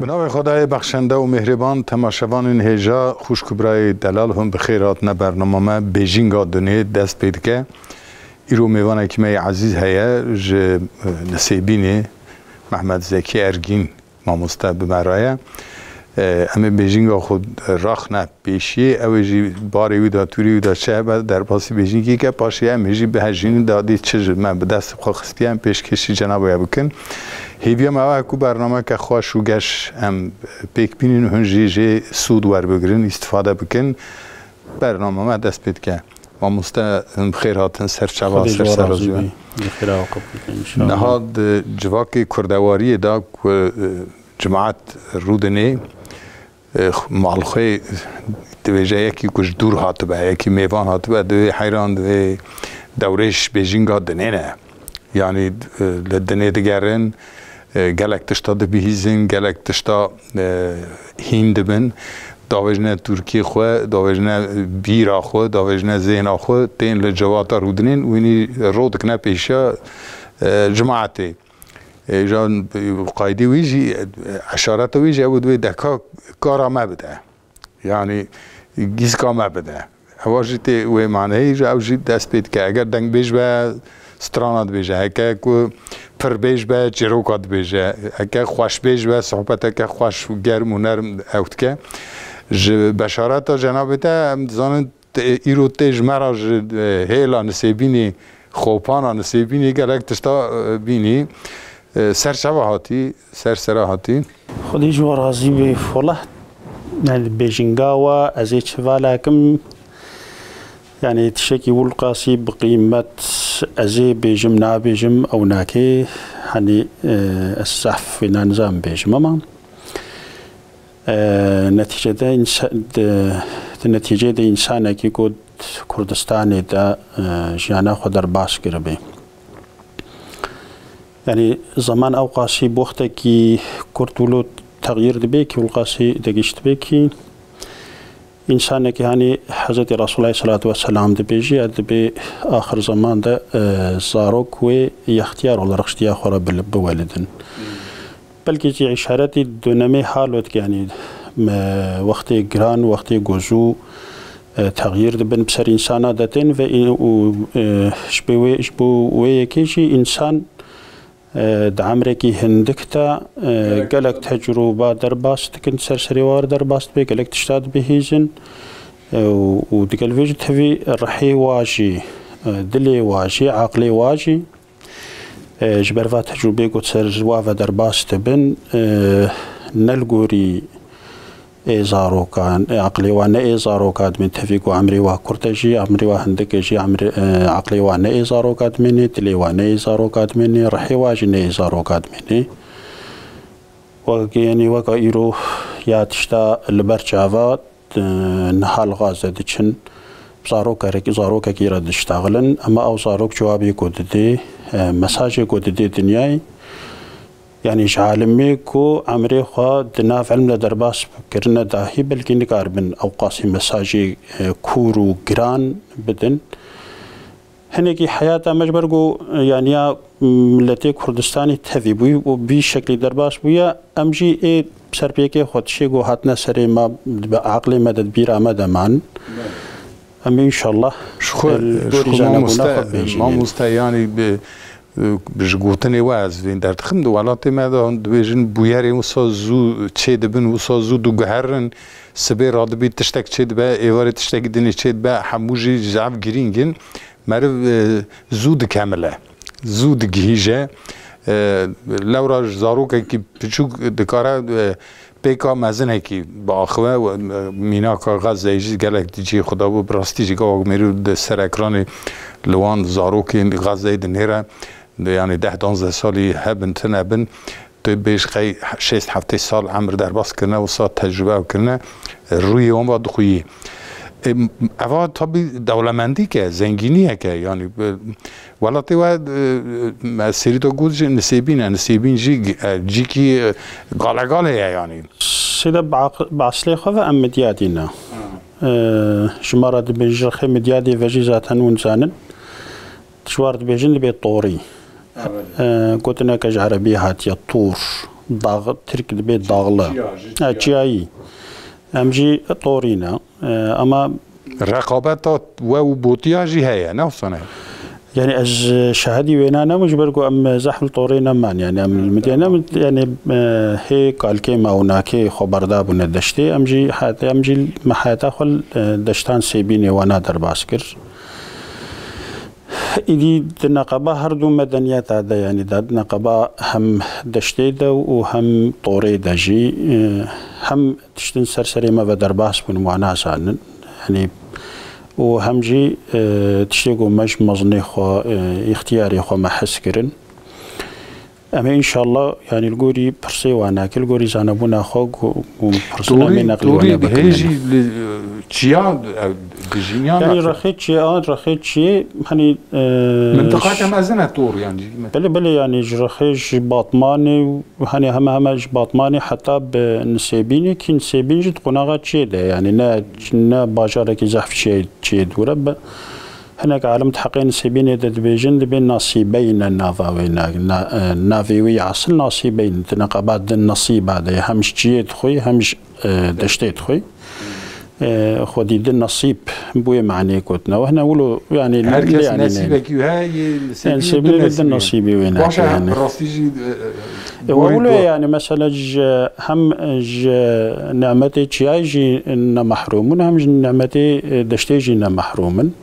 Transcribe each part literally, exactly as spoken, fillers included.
Bi navê Xwedayê bexşende û mêhrêban, temaşevanên hêja, xwişk û birayê delal, hûn bi xêr hatine bernama me Bêjînga Dunê dest pê dike. Îro mêvanekî me yê ezîz heye, ji, e, Nisêbînê, Mehmet Zekî Ergîn mamoste bi me re ye. E, em ê bêjînga xwe raxne pêşiyê, ew ê jî barê wî de, tûrê wî de çi hebe, derbasî bêjîngî ke, paşê em ê jî bihejînin, dadî çi ji me bi dest xwe xistiye, em pêşkêşî cenabê we bikin. Hêviya me ew e ku bernameke xweş û geş em pêk bînin, hûn jî jê sûd werbigirin, îstifade bikin. Bernama me dest pê dike. Mamoste, hûn bi xêr hatin, ser çava, Xwedê ji ser we razî serazî be. Bi xêra we qebûl ke, înşallah. Niha di civakê kurdewariyê de ku, e, cemaet Rûdinê, e, malxwê dibêje yekî ku ji dûr hatibe, yekî mêvan hatibe, divê heyran, divê dewrêş bêjînga dinê ne. Yanî, e, li dinê digerin, e, gelek tişta dibihîzin, gelek tişta, e, hîn dibin. Davêjine tûrkî xwe, davêjine bîra xwe, davêjine zêhna xwe, tên li civata Rûdinên, wînî ro dikine pêşiya, e, cemaetê. E, îja qaydê wî jî, e, eşareta wî jî ew divê deka kara me bide. Yanî gîzka me bide. Ewa jî tê wê maneyê jî ew jî dest pê dike. Eger dengbêj be, strana dibêje. Heke ku pirbêj be, çîroka dibêje. Heke xweşbêj be, sohbeteke xweş û germ û nerm ew dike. Ji beşareta cenabê te em dizanin, te, îro tê ji me re ji, e, hêla Nisêbînê, xopana Nisêbînê gelek tişta, e, bînî. E, ser çava hatî, ser sera hatî. Xwedî ji we razî be. Wela, yani, bêjinga we, ez ê çi velakim, yani, tiştekî wilqasî bi qîmet ez ê bêjim, nabêjim, ew nake, hani, e, ez zehf wêna nizam bêjim, ama, e, netîcede însa-, di, di netîceyê de însanekî ku di Kurdistanê de, e, jiyana xwe derbas kiribe. Yani, zeman ewqasî bi wextekî kurt wilo texyîr dibe kî, wilqasî degiştibe kî, însanekî, hani, Hezretî Resulullah salatu ve selam dibêjî, ya dibê axir zeman de, e, zarok wê yextiyar olarak ji diya xwe re bil-, biwelidin. Belkî jî îşaretî dönemê halo dike, yanî me wextê giran, wextê ku zû, e, texyîr dibin bi ser însana de tên ve û, e, ji bo wê, ji bo wê yekê jî însan, e, di emrekî hindik de, e, gelek tecrûba derbas dikin, ser serê war derbas dibe, gelek tişta dibihîzin, e, û, û digel vê jî tevî rihê wa jî, e, dilê wa jî, aqlê wa jî, E, ji ber va tecrûbê ku ser wa ve derbas dibin, e, ne li gorî ê zarokan, ê aqilê wa ne ê zaroka dimên, tevî ku emrê wa kurt e jî, emrê wa hindik e jî, emrê, e, aqilê wa ne ê zaroka dimênê, dilê wa ne ê zaroka dimênê, rihê wa jî ne ê zaroka dimênê. Wek, yanî weka îro ya tişta li ber çava, e, niha li Gaze diçin, zarokerek-, zarokekî re diştexilin, ema ew zarok cewabê ku didê, e, mesajê ku didê dinyayê, yanî ji alimê ku emrê xwe di nav ilm de derbas kirine dahî, belkî nikaribin ew qasî mesajê, e, kûr û giran bidin. Hinekî heyata me ji ber ku, e, yaniya miletê Kurdistanê tevî bûyî û bî şeklî derbas bûye, em jî ê serpêkê xwe tişê ku hatine serê me, bi aqlê me de, di bîra me de man. Em ê înşallah, Ji xwe, e, li ji gorî xwe zanebûna mamoste, xwe bêjînin. Mamoste, yanî bi, e, ji gotinê we ez vên derdixim, di welatê me de dibêjin bûyerên wisa zû çêdibin, wisa zû diguherin, sibê radibî tiştek çêdibe, êvarê tiştekî dinê çêdibe, hemû jî ji ev girîng in. Meriv, e, zû dikemile, zû digihîje. E, lewra ji zarokekî piçûk dikare, e, pêka mezinekî biaxive. E, mînaka Xezeyê jî gelek di cihê xwe de bû. Bi rastî jî gava ku mêrû di ser ekranê li wan zarokên Xezeyê dinêre, de, yanî deh danzdeh salî hebin, tune bin, tu bêj qey şêst heftê sal emir derbas kirine, wisa tecrube ew kirine, rûyê wan va dixuyî. E, eva tabî dewlemendîk e, zengîniyek e, yanî, e, welatê we, e, me serî de got jî Nisêbîn e, Nisêbîn jî, e, cîkî, e, galegalê ye yanî. Sêde bi aq-, bi eslê xwe ve em Midyadî ne. E, ji me re dibêjin ji rixê Midyadê ve jî zaten hûn zanin. Ji war dibêjin dibê torî. E, gotineke ji erebî hatiye, tûr. Dax-, Tirk dibê daxlı. Çiya, ji Ha, çiya. Çiyayî. Em jî torî ne. E, ama Reqabeta we û botiya jî heye, ne wisa ne? Yani ez şahidî wêna nebûm, ji ber ku em zehf li torê neman, yani em li Midyana ne, yani, e, hê kalkê me û nakê xwe berda bûne deştê, em jî hate, em jî me heta xwe, e, deştan Sêbînê wana derbas kir. Îdî di neqeba her du medeniyeta de, yani de neqeba hem deştê de û hem torê de jî, e, hem tiştin ser serê me ve derbas bûn, wan nazanin. Yanî û hem jî, e, tiştê ku me ji mezinê xwe, e, îxtiyarê xwe me hez kirin. Em ê înşallah, yanî li gorî pirsê wan nake, li gorî zanebûna xwe ku, ku pirsina em ê Torî, neqlî wan torî neke hê jî li, e, çiya, e, dijîn ya Yanî nake? Rexê çiyê, a, rexê çiyê, hani, e, Mintiqake ş- mezin e tor, yanî. Belê, belê, yanî ji rexê ji Batmanê û Hani heme heme ji Batmanê heta bi Nisêbînê, kî Nisêbîn jî di qonaxa çiyê de, yani ne, ne bajarekî zehf çiyê, çiyê dûr e. Bi, hinek alim di heqê Nisêbînê de dibêjin, dibê Nasîbeyn e nava wê, na, na, e, navê wî esil Nasîbeyn, di neqeba din Nasîba de ye, hem ji çiyê dixwî, hem ji, e, deştê dixwî. E, xwedî di nesîb bi wê manê gotina. Wehne wilo, yani, Her kes lê, yani, nesîbekî wî heye, yê Yani, Sêbînê Sêbînê di di nesîbê. Nesîbê wê Baş e, nake, yani. Rastî jî, e, E, e, wilo, yani, mesela ji, hem ji nemetê çiyayê jî ne mehrûm in, hem ji nemetê, e, deştê jî ne mehrûm in.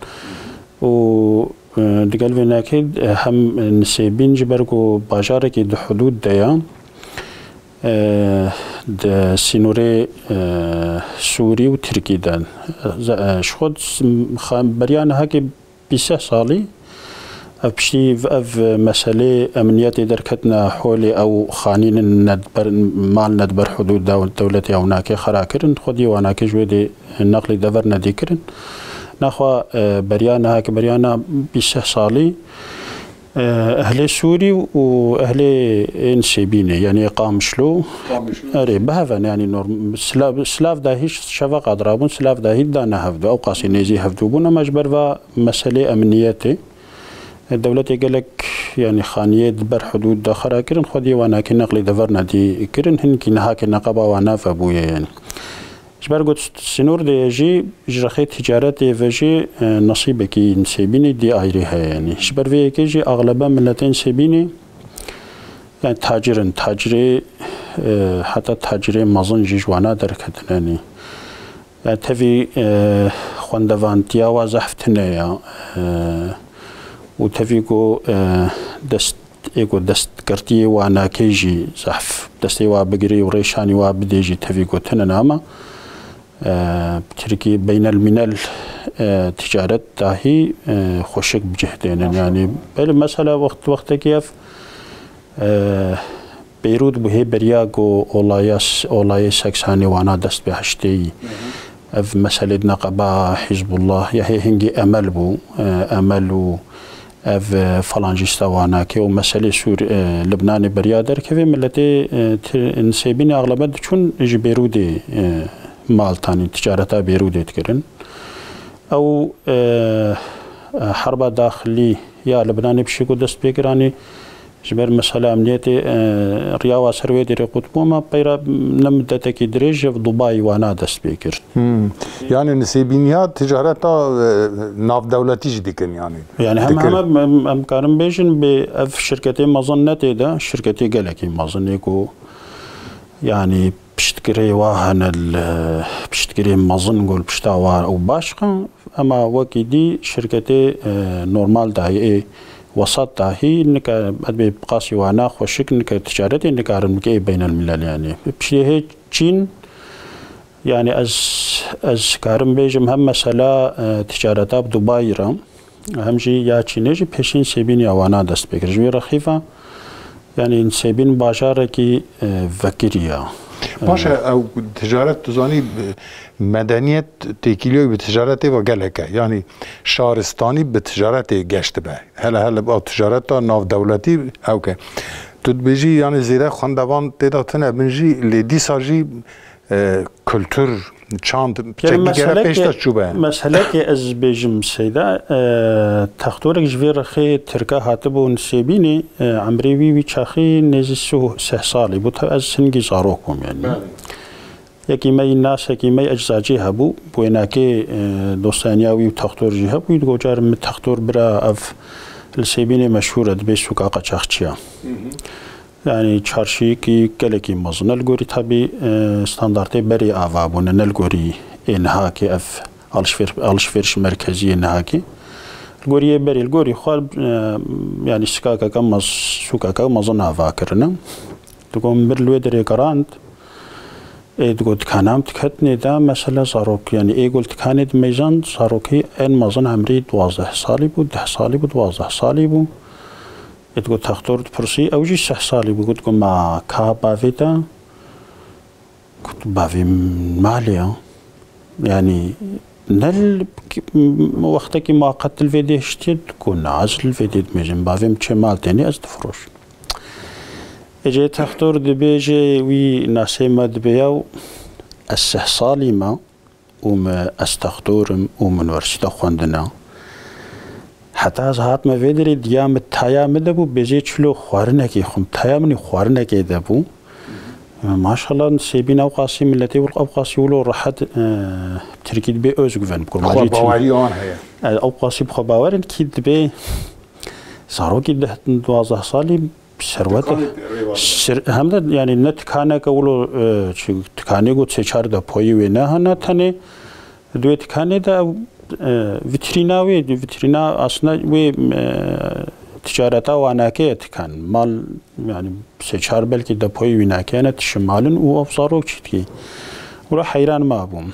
Û, e, digel vê nake, e, hem Nisêbîn ji ber ku bajarekî di hudûd de ye, e, di sînorê, e, Sûrî û Tirkî de. Ze-, e, ji xwe s-, xa-, beriya nihakê bîst salî ev piştî v-, ev meselê emniyetê derketine holê ew xanînin nediber, mal nediber hudûd dew-, dewletê ew nake xera kirin. Xwedî wana ke ji wê dê neqlî dever nedî kirin. Naxwe, e, beriya nihakê, beriya na bîst salî, Ehlê Sûrî û ehlê ên Sêbînê, yanî Qamişlo. Qamişlo. Erê, bi hev e, yanî norm-, silav, silav dahî şeva qadirabûn, silav dahî dane hevdu. Ew qasî nêzî hevdu bûn, ama ji ber va meselê emniyetê, e, dewletê gelek, yanî xaniyê di ber hudûd de xera kirin, xwedî wanakî neqlî dever nedî kirin, hinkî nihakê neqeba wana vebûye, yanî. Ji ber ku sînor de ye jî, ji rexê ticaretê ve jî, e, nesîbekî Nisêbînê dî ayrî heye, yanî. Ji ber vê yekê jî axlebe miletên Sêbînê, yani, tacir in, tacirê, e, heta tacirê mezin jî ji wana derketin, yanî. Yani, tevî, e, xwendevantiya wa zehf tune ya, e, û tevî ku, e, dest ê ku destgirtiyê wanakê jî zehf destê wa bigirî û rêşanî wa bidê jî tevî gotin in, ama, e, bi tirkî beynelmînel, e, ticaret dahî, e, xweşik bi cih dênin. Yanî, belê mesela wext, wextekî ev, e, Beyrût bû hê beriya ku olaya s-, olayê seksanê wana dest pê heştê yî. Ev meselê di neqeba Hizbullah ya hê hingî Emel bû, e, Emel û ev, e, falancîsta wanakê û meselê Sûr-, e, Libnanê beriya derkevê, miletê, e, ti-, Nisêbînê axlebe diçûn ji Bêrûdê, e, mal tanî, ticareta Bêrûdê dikirin. Ew, e, e, herba daxilî ya Libnanê piştî ku dest pê kir, anî ji ber mesela emniyetê, e, riya wa ser wê derê qut bû, ma peyra ne midetekî dirêj ji Dubayî wana dest pê kir. Hmm. Yani Nisêbîniya ticareta, e, navdewletî jî dikin yani. Yani hem Dikin. hem em, em, em karin bêjin bê ev şirketê mezin ne tê de, şirketê gelekî mezin ê ku yani piştgirê wa hene li, piştgirê mezin ku li pişta wa û başqa, ema wekî dî şirketê, e, normal dahî, ê wesat dahî, nika ez bê qasî wana xweşik, nika ticaretê nikarin bike ê beynelmilel yani. Piştê hê Çîn, Yani ez, ez karim bêjim hem mesela, e, ticareta bi Dubayî re, hem jî ya Çînê jî pêşîn Sêbîn ya wana dest pê kir. Ji wî re xîfa, yani Sêbîn bajarekî, e, vekirî ya. Baş e, ew ticaret tu zanî, e, medeniyet têkiliyoy bi ticaretê ve gelek e. Yani şaristanî bi ticaretê geştibe. Hele hele ew ticareta navdewletî ew ke. Tu dibêjî yani zêde xwendevan tê de tune bin jî, lê dîsa jî e, kultur, Çand Yani çekî gere pêş meselekê, de çûbe. Meselekê ez bêjim Seyda, e, textorek ji vê rexê Tirka hatibû Nisêbînê, e, emrê wî wî çaxî nêzî sih, sih salî bû. Te-, ez hingî zarok bûm yani. Belê. Yekî me yî nas, yekî me yî eczacî hebû. Wênakê, e, dostaniya wî û textor jî hebû. Wî digot, car min textor bira ev li Sêbînê meşhûr e, dibê sûka qaçaxçiya. Hı hı. Yani çarşiyekî gelekî mezin e. Li gorî tabî, e, standartê berê ava bûne, ne li gorî ê niha ki ev alışver-, alışveriş merkeziyê niha ki. Li gorî yê berê, li gorî xwe, e, yani sikakeke mez-, sûkeke mezin ava kirine. Digot, min bir li wê derê gerand. Ê, digot, dikana min diketinê de, mesela zarok, yani ê ku li dikanê dimeyzand, zarokî en mezin emrî duwazdeh salî bû, deh salî bû, duwazdeh salî bû. Ê, digot, textor dipirsî, ew jî sih salî bû. Got, got, ma ka bavê te? Got, bavê min malê ya. Yani ne li, wextekî muqet li vê dê hiştiye? Got, na, ez li vê dê dimêjim. Bavê min çê mal tenê, ez difiroşim. Ê, cê textor dibêje, wî nasê me dibe ya û ez sih salî me. Û me, ez textor im û min universite xwendina. Heta ez hatime vê derê diya min taya min de bû, bêjê çilo xwarinekê xwim, taya min ê xwarinekê de bû. Maşallah, Sêbîn ewqasî miletê wil-, ewqasî wilo rehet, e, Tirkî dibê özgüven, kurmancî çi? Xwebawerî wan heye. E, ewqasî bi xwe bawer in kî dibê zarokî deh, duwazdeh salî serwet. Dikanê rêwar. Ser-, hem de yani ne tikaneke wilo, e, çi, tikanê got sê çar depoyî wê ne hene, tenê di wê tikanê de ew, e, vitrîna wê, vitrîna aslında wê, e, ticareta wanakê ye tikan. Mal yani sê çar belkî depoyî wî nake ne tişimalin û ev zarok çîtkî. Wilo heyran ma bûm.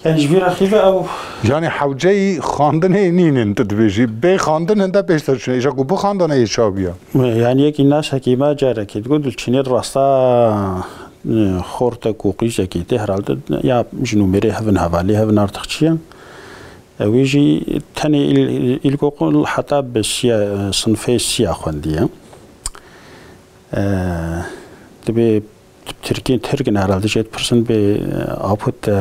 Yani ji vî rexî ve ew Yani hewceyî xwendinê nînin, tu dibêjî. Bê xwendin hinde pêş te çûne. Îja ku bixwendane yê çawa bûya? Yani yekî nasekî me carekê digot, tu çînê rasta, e, xortek û qîzekî tê herhalde ya ji nûmerê hevin hevalê hevin artık çi ye? Ew jî tenê îl-, îlkokul heta bi siya, sinfê siya xwendiye. E, dibê Tirkî, Tirkin herhalde jê dipirsin bê, e, apo te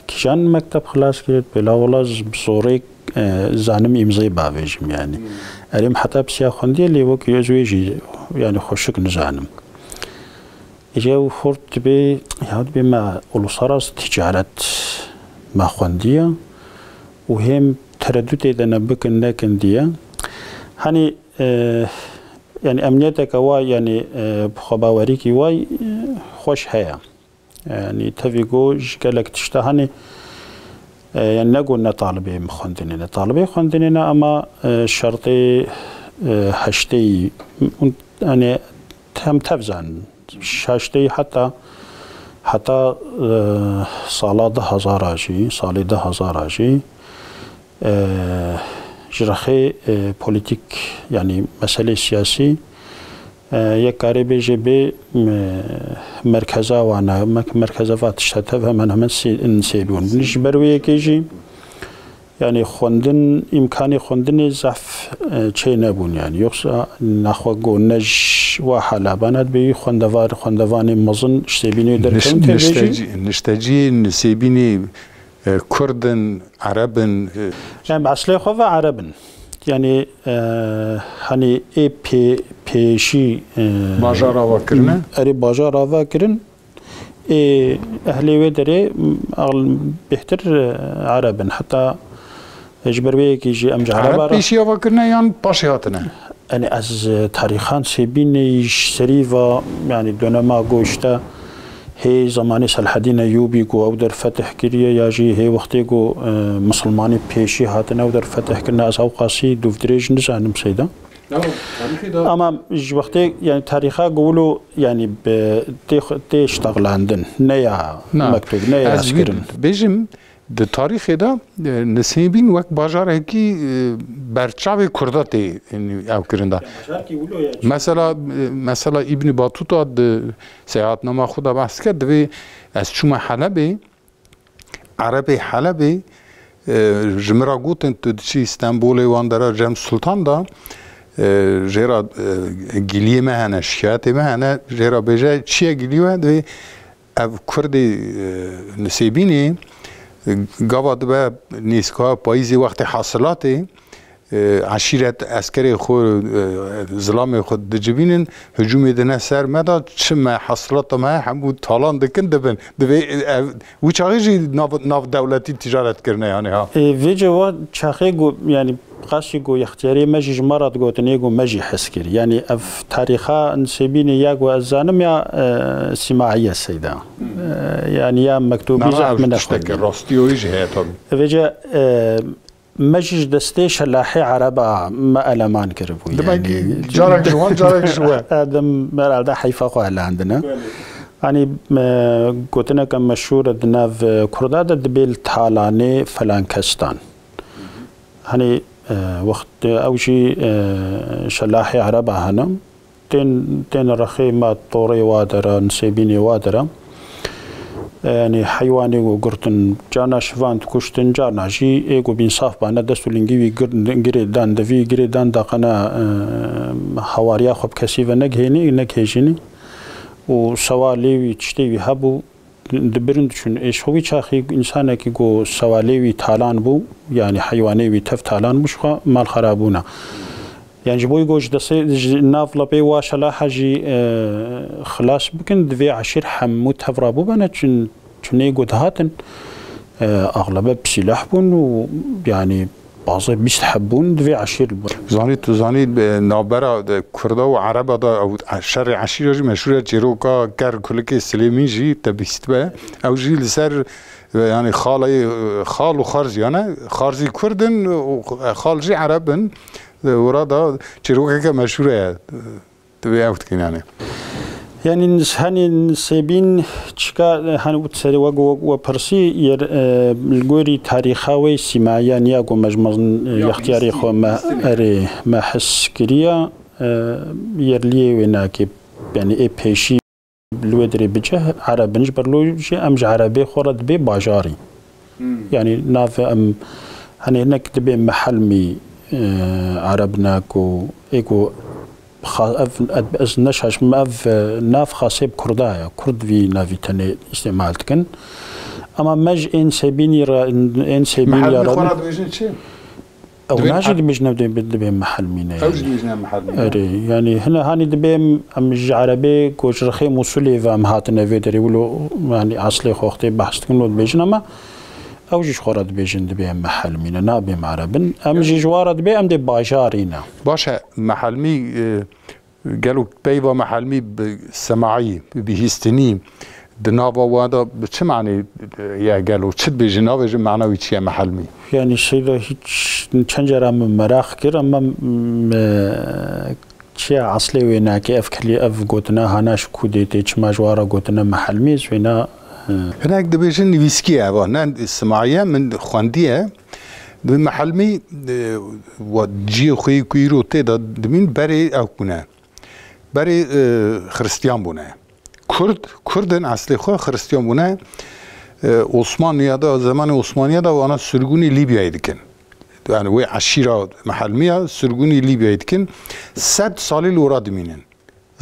kîjan mekteb xilas kir? Bê la wela z-, bi zorê, e, zanim îmzeyê bavêjim yani. Hmm. Erê min heta pisiya xwendiye lê wekî ez wê jî yani xweşik nizanim. Îca ew xort dibê, ya dibê me uluslararası ticaret me xwendiye û hêm tereddutê de ne bikin nekin diye. Hani E, yani emniyeteke wa, yani, e, bi xwebawerîkî wa, e, xweş heye. Yani tevî ku ji gelek tişta hani, e, yani ne ku ne talibê min xwendinê ne. Talibê xwendinê ne ama, e, şertê, e, heşteyî, yani hem tev zanin. Şaşteyî heta, heta, e, sala du hezar a jî, salê du hezar a jî, e, ji rexê, e, polîtîk, yanî meselê siyasî, e, yek karê bêje bê, e, merkeza wana, me-, merkeza va tişta tev hemen hemen sê-, in sêbûn. Ji ber wê yekê jî, Yani xwendin, îmkanê xwendinê zehf, e, çê nebûn yani. Yoksa naxwe go ne ji wa hala bana dibê wî xwendevar, xwendevanê mezin ji Sêbînê derkevin Niş-, tê bêjî. Niştecî-, nişteciyên Sêbînê, e, Kurd in, Ereb in, e, Yani bi eslê xwe ve Ereb in. Yani, e, hani ê pê-, pêşî, e, Bajar ava kirine? Erê bajar ava kirin. Ê, ehlê wê derê, m, al-, bêhtir, e, Ereb in. Heta, e, ji ber wê yekê jî em ji Ereb Ereba re pêşî ava kirine yan paşê hatine? Yani ez, e, tarîxan Sêbînê ji serî va, yani dönema ku işte hê zamanê Selahedîn Eyûbî ku ew der fetih kiriye ya jî hê wextê ku, e, misilmanê pêşî hatine ew der fetih kirine, ez ew qasî dûvdirêj nizanim seyda. Ama ji wextê, yani tarîxa ku wilo, yani bi tê, tê ştexlandin, ne ya Na. Mektûb, ne ya Ez wî eskirin. Bêjim, di tarîxê de, e, Nisêbîn wek bajarekî, e, berçavê Kurda tê, yani, ew kirin de. Bajarekî wilo ya. Mesela, e, mesela Îbnî Batuta di seyahatnama xwe de behs kir, divê ez çûme Helebê, Erebê Helebê, e, ji min re gotin, tu diçî Stenbolê wan dera Cem Sultan da, e, jê re, e, giliyê me hene, şikayetê me hene, jê re bêje, çi ye giliyo? Divê Ev Kurdê, e, Nisêbînê, e, gava dibe nêzîka payîzê wextê hasilatê, e, eşîret eskerê xwe, e, zilamê xwe dicivînin, hicûmê dine ser me de, çi me hesilata me hemû talan dikin dibin. Divê, e, ev, wî çaxê jî nav, navdewletî ticaret kirine, yani ha. Ê, vê cewa çaxê ku, yani, qasî ku yextiyarê me jî ji me re digotin, ê ku me jî hes kir. Yani ev tarîxa Nisêbînê ya ku ez zanim ya, e, Sîmaî ye Seyda. E, yani ya mektûbî Nana, zehf ev min tiştekî nexwendin. Rastî wî jî heye tabii. Vêce, e, me jî ji destê şelahê Ereba me eleman kiribû. Demek yani, ki carek ji wan, carek ji we. Edim herhalde heyfa xwe elandine. Belê. Hani, e, gotineke meşhûr e di nav, e, Kurda de dibê li talanê falan kestan. Hani, e, wext ew jî, e, şelahê Ereba hene. Tên, tên rexê me torê wa dere, Nisêbînê wa dere. E, yani heywanê ku girtin, carna şivan dikuştin, carna jî ê ku bînsaf bane, dest û lingî wî gir-, girê dan devî, girê dan daqene, e, hawariya xwe bi kesî ve negihênî, negihêjînî. Û sewa lê wî, tiştê wî hebû, dibirin diçûn. Ê, ji xwe wî çaxî însanekî ku sewa lê wî talan bû, yani heywanê wî tev talan bû, ji xwe mal xera bûna. Yani ji bo ku ji destê, ji nav lepê wa şelaha jî, e, xilas bikin, divê eşîr hemû tev rabûbene, çün-, çünê ku dihatin, e, axlebe bi sîleh bûn û yani Bazê bîst heb bûn, divê eşîr bûn. Zanî, tu zanî, e, navbera, e, Kurda û Ereba de ew şerê eşîra jî meşhûr e, çîroka ker kulikê Silêmîn jî te bihîstibe. Ew jî li ser, e, yani xalayê, e, xal û xarzî, yani xarzî Kurd in û, e, xal jî Ereb in. E, ora da çîrokeke meşhûr e. Divê ew dikin yani. Yani nis-, hani Nisêbîn çika, hani û serê we, we, we pirsî yer, e, li gorî tarîxa wê sîmayan ya ku me ji mezin, e, ya yextiyarê xwe me, erê, me his kiriya, e, yerliyê wê nake, yani ê pêşî li wê dirê biceh Ereb in, ji ber lo jî em ji Erebê xwe re dibê bajarî. Hmm. Yani navê em, hani hinek dibê mehelmî, e, Ereb ne ku, ê ku xa-, ev, ez neşaşim, ev, e, nav xasê bi Kurda ye. Kurd vî navî tenê îstîmal dikin. Ama me ji ên Sêbînî re, ên Sêbînî ya Mehelmî re xwe ne- re dibêjin çi? Ew Dibên na jî Ereb. Dibêjin ew dibê, dibê mehelmî ne Ew yani. Jî dibêjin em mehelmî ne. Erê, yani hine hani dibê em, em ji Erebê ku ji rixê Mûsulê ve em hatine vê derê wilo, yani eslê xwe wextê behs dikin lo dibêjin ama ew jî ji xwe re dibêjin dibê em mehelmî ne, nabêm Ereb in. Em jî ji wan re dibê em dê bajarî ne. Baş e, mehelmî, e, gelo peyva mehelmî bi semaî, bi bihîstinî, di nava wan de bi çi manê, e, ye gelo? Çi dibêjin? Navê ji mana wî çi ye mehelmî? Yani Seyda hiç çend cara min meraq kir ama, m-, e, çiya eslê wê nake ev kilî, ev gotina hana ji ku dê tê, çima ji wan re gotine mehelmî, ez wêna, e, Hinek dibêjin nivîskî ye, eva, ne simaye, min xwendiye. Di mehelmî, e, wa ciyê xwe yê ku îro tê de dimîn berê ew bûne. Berê, e, xiristiyan bûne. Kurd, Kurd in eslê xwe xiristiyan bûne. E, Osmanliya de, zemanê Osmaniya de wana sirgûnî Lîbyayê dikin. Yani wê eşîra mehelmiya sirgûnî Lîbyayê dikin. Sed salî li ora dimînin.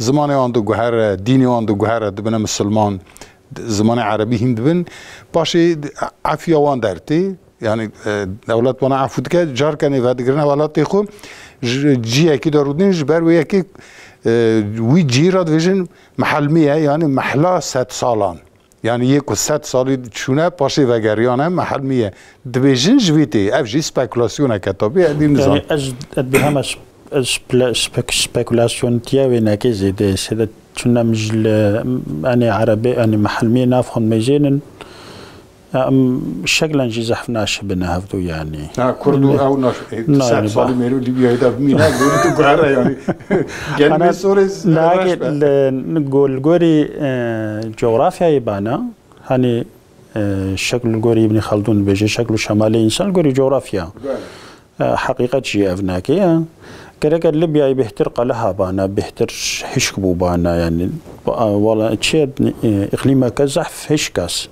Zimanê wan diguhere, dînê wan diguhere, dibine misilman, zimanê erebî hîn dibin. Paşê efiya wan dertê. Yani, e, dewlet wana efû dike, carkenê vedigirine welatê xwe, ji ciyekî de rûdin, ji ber wê yekê, e, wî cî re dibêjin mehelmî ye, yani mehla sed salan. Yani yê ku sed salî çûne, paşê vegeriyane, mehelmî ye. Dibêjin ji vî tê. Ev jî spekulasyoneke tabii, edî nizan. Yani ez, ez bi heme sp-, ez spele-, spek-, spekulasyontiye wê neke zêde. Sede çunem ji li, yani erebê, yani mehelmî nav xwe mêzênin. Em şeklen jî zehf naşibine hevdu yani. Ha, Kurd û ew naş-, e, Na, sed yani salî ba- mêrû Lîbyayê de bimîne, gorî tu guhere yani. Gelmê Ana, sorê z-, nagê reş be. Li, go-, li gorî, e, coğrafyayê bana, hani, e, şekl li gorî Îbnî Xaldûn dibêje, şekl û şemalê însan li gorî coğrafya. Bele. E, heqîqet jî ev nake ya. Gereke Libyayê bêhtir qeleha bana, bêhtir hişk bû bana, yani, ba-, wala çi, e, îqlîmeke zehf hişk as.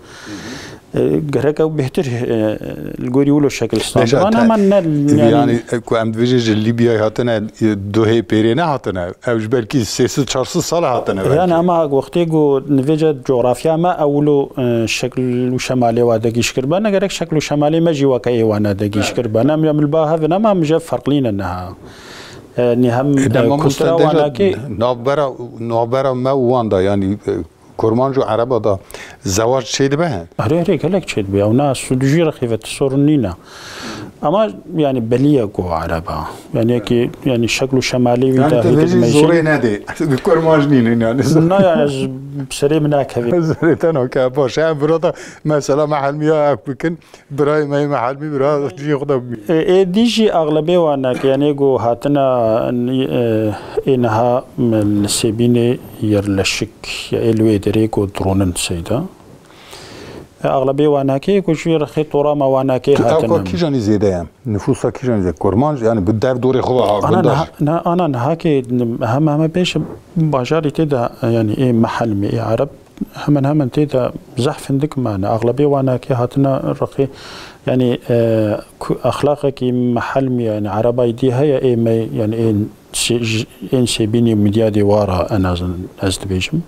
E, gerek ew bêhtir, e, li gorî wilo şekil standardane, ama ne, yani, yani, e, ku em dibêjin ji Lîbyayê hatine, e, duhê pêrê nehatine. Ew ji belkî sê sed çar sed sal hatine belkî. Yani, ama wextê ku nivêce cografya me ew wilo, e, şekil û şemalê wa degîş kiribe, ne gerek şekil û şemalê me jî weke ê wane degîş kiribe. Ne em ya milba hevin, ama em je ferqlî ne niha. E, nî hem, e, kultura wanakê navbera, navbera me û wan da, yani, e, Kurmanc û Ereba da zewac çêdibe? Erê, erê, gelek çêdibe. Ew na su-, di jû re xîveti sorun nîne. Ama, yani, belî ye ku Ereba. Yani, yekî, yani, şekl û şemalê wî Yani, da tu hêdî bêjî dimeyşî. Zorê nedê. Bi Kurmanc nînin, yani. Na, yani, ez serê min nakevî. Serê te nake, baş. Em burada mesela mehelmiya ek bikin. Birayê me yê mehelmî bira cihê xwe de bimî. Ê, êdî jî axlebê wanakê, yanê ku hatine, e, ê niha li Sêbînê yerleşik, ya ê li wê derê ku dironin seyda. E, axlebê wanakê ku ji wê rexê torama wanakê Tu ew hatine. Ka kîjanî zêde ye? Nifûsa kîjanî zêde? Kurmanc, yani bi dev dorê xwe ve ha Ana gundar. Niha, na, ana niha ke heme heme pêş bajarî tê de, yani ê mehelmî, ê ereb, hemen hemen tê de zehf hindik mane. Axlebê wanakê hatine rexê, yani, e, ku-, exlaqekî mehelmî, yani, erebayî dî heye, ê me, yani, ên sê-, j-, ên Sêbînî û Midyadê wara en azın ez dibêjim.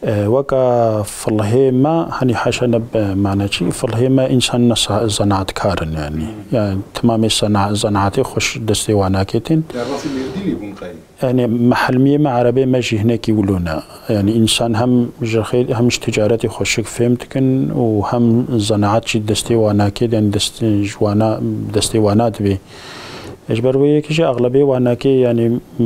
E, weka filhê me, hani haşa ne be mane çi, filhê me însan ne sa-, zanaatkarin, yani. Yani, timamê sana-, zanaatê xweş destê wanakê tên. Derbasî Mêrdînî bûn qey? Yani, mehelmiyê me, erebê me jî hinekî wilo ne. Yani, însan hem ji xê-, hem ji ticaretê xweşik fêm dikin û hem zenaet jî destê wana kê, yani dest-, ji wana, destê wana dibê. Ji ber wê yekê jî axlebê wanakê, yani, m,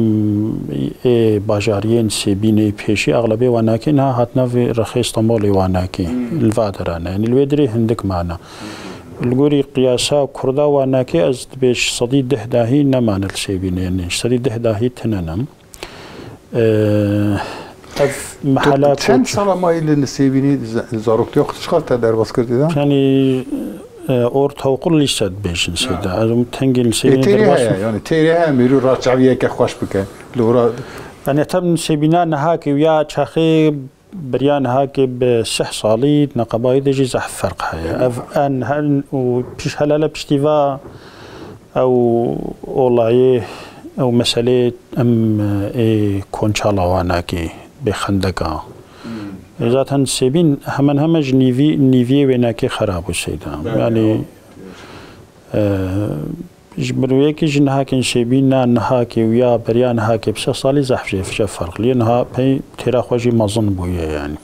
ê bajariyên Sêbînê pêşî, axlebê wanakê niha hatine vê rexê Stenbolê wanakê. Hmm. Li va derane. Yani, li wê dirê hindik mane. Li gorî qiyasa Kurda wanakê ez dibêj sedî deh dahî nemane li Sêbînê, yani sedî deh dahî tine ne. Eee, ev Tu mehala çend ku sala mayî li Sêbînê ze-, zaroktiya xwe tu çiqas te derbas kir tê de? Yani, e, ortaokul lise dibêjin seyda. Ha. Ez tengê li Ê Sêbînê têrê derbas heye, yani têrê heye mêrû raçaviyeke xweş bike. Li ora Yani, tem Sêbîna niha ke ya çaxê Beriya niha ke bi sih salî di neqebayî de jî zehf ferq heye. Ev en, en û pîş helale piştî va ew olayê, ew meselê em ê konçala wanakê bê xendeka. Hmm. Zaten Sêbîn hemen hemen ji nîvî, nîviyê wênekê xera bû seyda. Yani, e, Ji ber wê yekê jî niha ke Sêbîn na niha ke û ya beriya niha ke bi sih salî zehf jê, jê ferqlî ye. Niha pey têra xwe jî mezin bûye yani.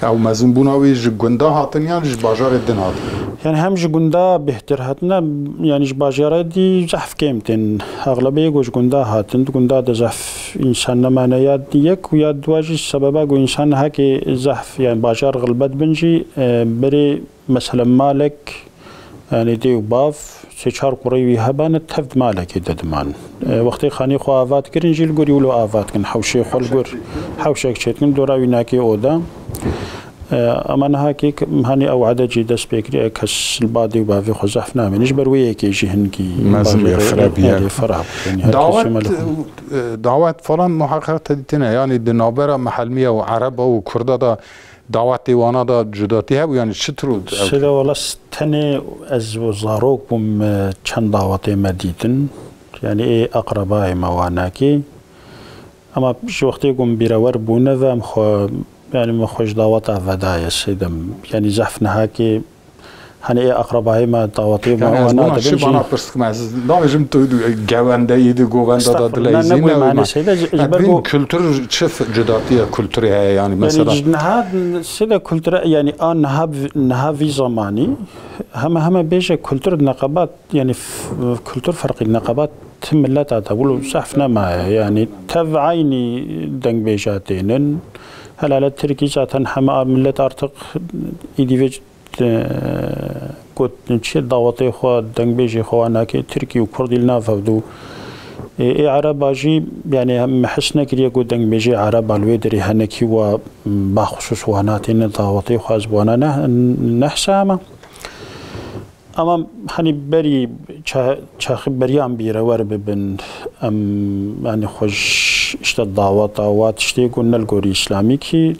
Ew mezinbûna wî ji gunda hatin yan ji bajarê din hatin? Yani hem ji gunda bêhtir hatine, yani ji bajarê dî zehf kêm tên. Axlebê yê ku ji gunda hatin, di gunda de zehf însan nemane ya yek û ya dua jî sebeba ku însan niha ke zehf, yani bajar xilbet bin jî, e, berê Meselen malek, yani dê û bav, sê çar kurê wî hebane, tev di malekê de diman. E, wextê xanî xwe ava dikirin jî li gorî wilo ava dikin. Hewşê xwe li gor, hewşek çêdikin, dora wî nake oda. E, ama niha kê, hani ew ede cî dest pê kiriye, kes li ba dê û bavê xwe zehf namêne. Ji ber wê yekê jî hinkî Mezin bavê ya xwe, xirab ya. Erê, xirab. Yani her kes Dawet, çima li xwe. e, dawet falan muhakkak te dîtine. Yani di navbera mehelmiya û ereba û kurda da Dawetê wana de cudatî hebû, yanî çi tiro ew? Sêde wala s-, tenê ez zarok bûm, e, çend dawetê me dîtin. Yanî ê eqrebayê me wanekî. Ema ji wextê ku min bîrewer bûne ve em xwe, yanî min xwe ji daweta vedaye sêde. Yanî zehf nehakê Hani ê eqrebayê me dawetê me Yani ez wana bûna dibin çi jî. Bana pirs dikim, ez nabêjim tu gewendeyî di govenda da Estağfurullah, dileyîzî ne bu ne mane wî seyde, ji, ji ber vîn ku kultur çi f-, cudatiye kulturê heye yani Yani mesela. Ji niha seyde kulture, yani a niha, niha vî zamanî heme heme bêje kultur neqebat, yani f-, kultur ferqî neqebat ti millet ata, wilo zehf nemaye. Yani tev aynî dengbêja tênin. Helale Tirkî zaten heme a millet artık îdî vê e, got, çi dawetê xwe, dengbêjê xwe wa nake, Tirkî û Kurdî li nav hev dû. E, ê Ereba jî, yani, em his nekiriye ku dengbêjê Ereba li wê derê henekî wa, m, baxusus wana têne dawetê xwe, ez bi wana ne, nehsa ama. Ama, hani, berî ça-, çaxî beriyan bîrewer bibin, em, yani, xwe ji, işte, daweta wa tiştê ku ne li gorî îslamî kî,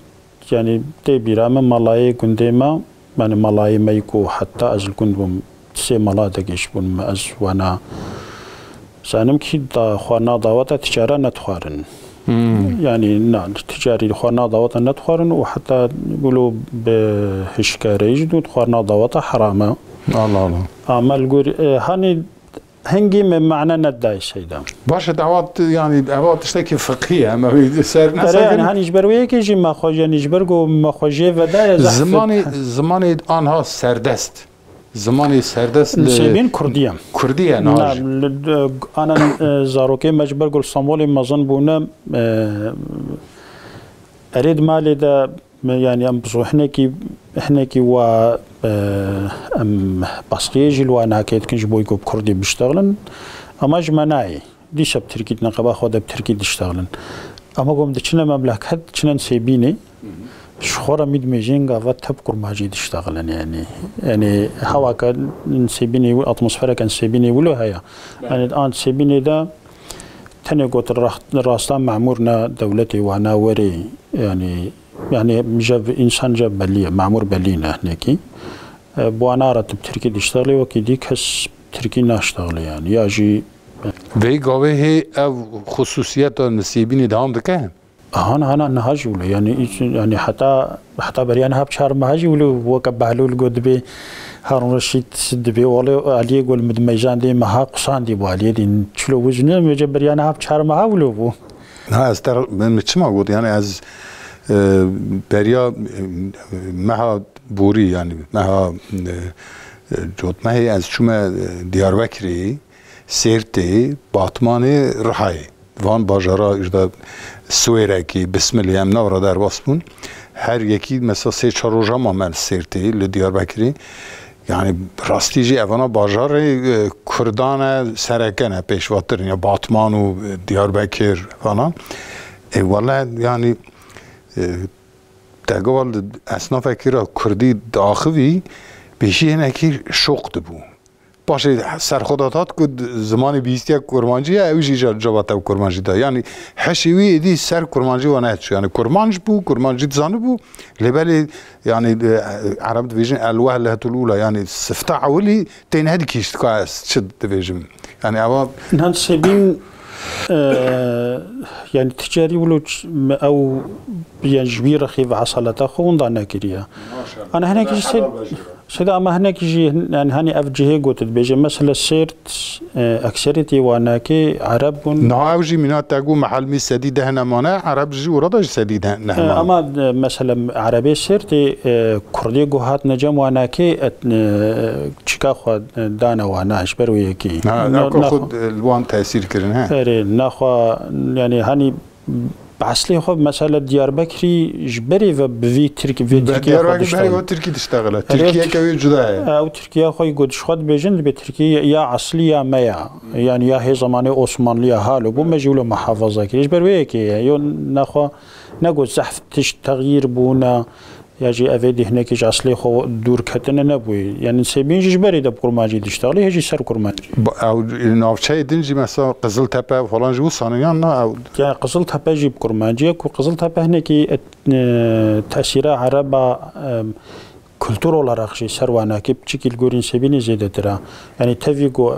Yani tê bîra me malayê gundê me, Yani melayê me ku heta ez li gund bûm, sê mala de geş bûn me, ez wana zanim ki da xwarina daweta ticara nedixwarin. Hmm. Yani na, ticarî xwarina daweta nedixwarin û heta wilo bi hişkareyî jî dût xwarina daweta heram e. Allah Allah. Ama li gor, e, hani hingî me mane nedayê seyda. Baş e, ewa t-, yani ewa tiştekî fiqhî ye, em ê ser Ere yani nesekin. Hani ji ber wê yekê jî me xwe, yani ji ber ku me xwe jê vedayê zehfet. Zimanê, zimanê anha serdest. Zimanê serdest li Sêbîn Kurdî ye. Kurdî ye, niha Na, jî. li, de, ana, e, zarokê me ji ber ku li Stenbolê mezin bûne, e, erê di malê de me, yani em bi zû hinekî, hinekî wa, e, em baskiyê jî li wa nake dikin ji bo ku bi Kurdî biştexilin. Ama ji me nayê. Dîsa bi Tirkî, di neqeba xwe de bi Tirkî diştexilin. Ama ku em diçine memleket, diçine Sêbînê, ji xwe re mî dimêjin gava te bi Kurmancî diştexilin yani. Yani hewa ke Sêbînê, atmosfereke Sêbînê wilo heye. Yani an Sêbînê de tenê got ra-, rasta memûr ne dewletê wana werê yani, yani jev, însan jev belî ye, memûr belî ne hinekî. E, bi wana re tu bi Tirkî diştexilî, wekî dî kes Tirkî naştexilî yani. Ya jî Vê gavê hê ev xusûsiyeta Nisêbînê dewam dike? Hana, hana niha jî wilo. Yani, hiç, yani heta, heta beriya niha bi çar meha jî wilo weke Behlûl got dibê Harun Reşîd dibê, wele Aliyê got min di meyzan dê meha qusandî bû Aliyê dîn. Çilo wiz ne, mece beriya niha bi çar meha wilo bû. Ha, ez te, min, min çima got, yani ez, e, beriya, e, meha borî, yani meha, e, e, cotmehê ez çûme, e, Diyarbekirê, Sêrtê, Batmanê, Rihayê. Van bajara, îşte Siwêrekî, Bismilê, em navra derbas bûn. Her yekî mesela sê çar roja ma me li Sêrtê, li Diyarbekirê. Yani rastî jî evana bajarê, e, Kurdan e, sereke ne, pêşvatir, ya Batman û, e, Diyarbekir falan. E, wele yani, e, te gava li esnafekî re Kurdî diaxivî, pêşî hinekî şok dibû. Paşê serxwe de hat ku zimanê bihîstiye kurmancî ye, ew jî ca-, cevata kurmancî da. Yani heşê wî êdî ser kurmancî wa neçû. Yani kurmanc bû, kurmancî dizanibû, lê belê yani, e, Ereb dibêjin el wehletul ula, yani sifta ewilî tên hedikîşt ka ez çi dibêjim. Yani ewa Niha Sêbîn, e, yani ticarî wilo ç-, me ew, yani ji wî rexî ve esaleta xwe winda nekiriye. Ana hinek ji sê-, Seyda, ama hinek jî hin-, yani hani ev cihê got dibêje, mesela Sêrt, e, ekseriyetê wanakê Ereb bûn. Niha ew jî mîna te got mehelmî sedî deh nemane, Ereb jî orada jî sedî deh E, nemane. Ama, e, mesela Erebê Sêrtê, e, Kurdê ku hatine cem wanakê, et, e, çika xwe, e, dane wana, ji ber wê yekê. Ha, Ne-, ew ka naxwe-, xwe, e, li wan tesîr kirin, he. Erê, naxwe, yani hani Bi eslê xwe, mesela Diyarbekirî ji berê ve bi vî Tirk-, vê Tirkiye xwe Diyarbekir berê diştexile. Tirkî diştexile. Erê, Tirkiyeke wê cuda ye. Ew Tirkiye xwe got ji xwe dibêjin, dibê Tirkiye ya eslî ya me ya. Yani ya hê zemanê Osmanliya halo bû, me jî wilo muhafaza kiriye. Ji ber wê yekê ye. Yo nexwe ne got zehf tişt texyîr bûne. Ya jî ev êdî hinekî ji eslê xwe dûr ketine nebûye. Yani Sêbîn jî ji berê de bi kurmancî diştexilî, hê jî ser kurmancî. Ba-, ew navçeyê din jî mesela Qiziltepe falan jî wisa ne yan na ew? Ya Qiziltepe jî bi kurmancî ye ku Qiziltepe hinekî et-, e, tesîra Ereba, e, kultur olarak jî ser wanakî piçikî li gorî Sêbînê zêdetir e. Yani tevî ku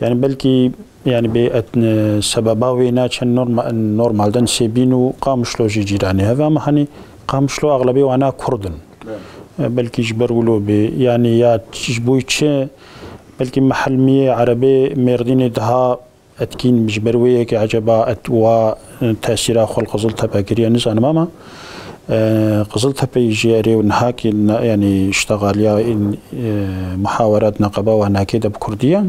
Yani belkî, yani bê et-, e, sebeba wê ne çend norma-, normalde Nisêbîn û Qamişlo jî cîranê hev e, ama hani Qamişlo axlebê wana Kurd in. Evet. E, belkî ji ber wilo bê, yani ya ç-, ji bo çi, belkî mehelmiyê Erebê Mêrdînê daha etkîn ji ber wê yekê eceba et-, wa, e, tesîra xwe li Qiziltepe kiriye, nizanim ama, e, Qiziltepeyê jî erê û niha ki ne-, yani ştexaliya in, e, muhawerat neqeba wanakê de bi Kurdî ye.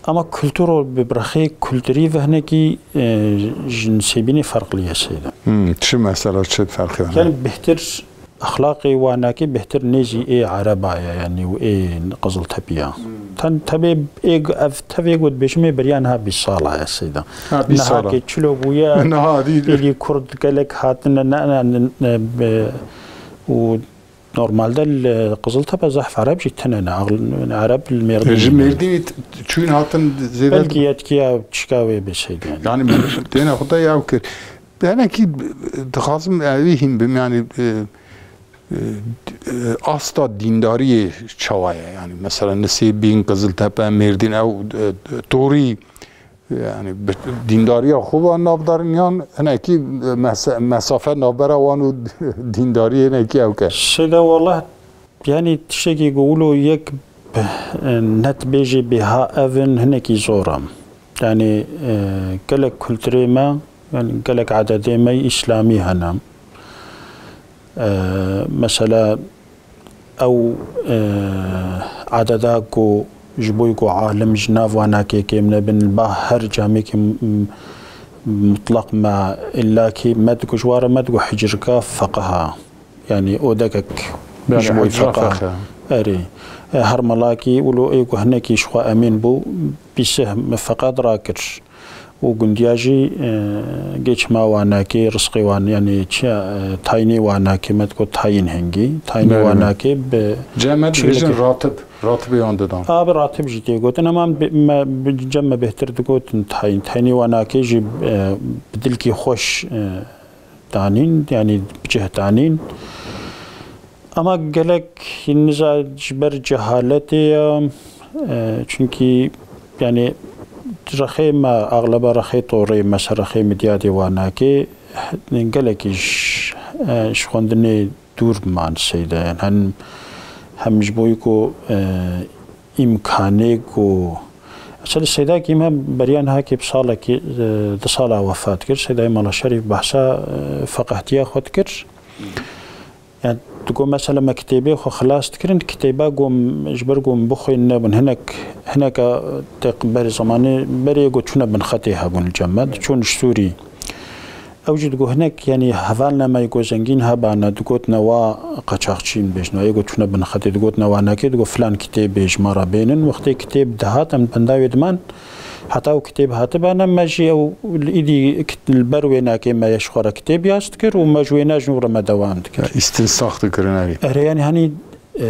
Ama kulturo bi birxê kulturî ve hinekî, e, ji Nisêbînê ferqlî ye seyda. Hmm, çi mesela, çi ferqî hene? Yani bêhtir exlaqê wanakê bêhtir nêzî ê Ereba ye, yani û ê Qiziltepî ya. Hmm. Ten tevê ê, ev tevê got bêjimê beriya niha bîst sala ye seyda. Ha, bîst sala. Niha ke çilo bûye, Niha dî. Êdî Kurd gelek hatine ne, ne, ne, ne, be, û Normalde li Qiziltepe zehf Ereb jî tine ne. Eğl-, Ereb li Mêrdînê Ji ne. Mêrdînê t-, çûn hatin zêde Belkî yetkiya çika wê bê seyde yani. Yani têne xwe te yaw kir. Hinekî dixwazim evî hîn bim, yani, e, e, asta dîndariyê çawa ye? Yani mesela Nisêbîn, Qiziltepe, Mêrdîn, ew, e, torî, yani bi dîndariya xwe ve navdarin yan hinekî, e, mese-, mesafe navbera wan û dîndariyê hinekî ew ke? Seyda, wallah, yani tiştekî ku wilo yek bi, e, net bêjê bêha ev in hinekî zor e. Yani, e, gelek kulturê me, yani gelek ededê me îslamî hene. E, mesela ew, e, ededa ku ji bo ku alim ji nav wanakê kêm nebin, ba her camêkî m-, m-, mutlaq me, illakî me digo ji wara me digo hicirka feqiha. Yani odekek Yani ji bo hicra feqiha. Feqiha. Erê. E, her melakî wilo ê ku hinekî ji xwe emîn bû, bîsih me feqet rakir. û gundiya jî, e, gê çima wanakê, rizqê wan, yani çi, e, tayînê wanakê, me digot tayîn hingî, tayînê Belê, belê. Wanakê bi Cem me çilik dibêjin ratib, ratibê wan didan. A, bi ratib jî tê gotin, ama bi, me, bi, cem me bêhtir digotin tayîn. Tayînê wanakê jî, e, bi dilkî xweş, e, danîn, yani bi cih danîn. Ama gelek niza ji ber cehaletê ye, e, çunkî, yani, rexê me, axleba rexê torê, mesela rexê midyadê wanakê, gelekî ji, e, ji xwendinê dûr man seyde. Yani, hem, hem ji bo ku, e, îmkanê ku, mesela seydakî me beriya niha kê bi salekî, e, di sala wefat kir. Seydayê Mala Şerîf behsa, e, feqehtiya xwe dikir. Yani, digo mesela me kitêbê xwe xilas dikirin, kitêba gom, ji ber gom bixwîn nebin. Hinek, hineka te ber zemanê berê go çûne bin xetê hebûn li cem me, diçûn ji Sûrî. Ew jî digo hinek, yani, hevalne me go zengîn hebane, digotne wa qaçaxçîn bêjin, wa yê go çûne bin xetê, digotne wa nekê, digo filan kitêbê ji me re bênin. Wextê kitêb dihat, em benda wê diman, Heta ew kitêb hatibana, me jî ew li îdî kit-, li ber wênakê me ji xwe re kitêb yaz dikir û me ji wêna ji nû re me dewam dikir. Ya, îstinsax dikirin erê. Erê, yani, hani, e,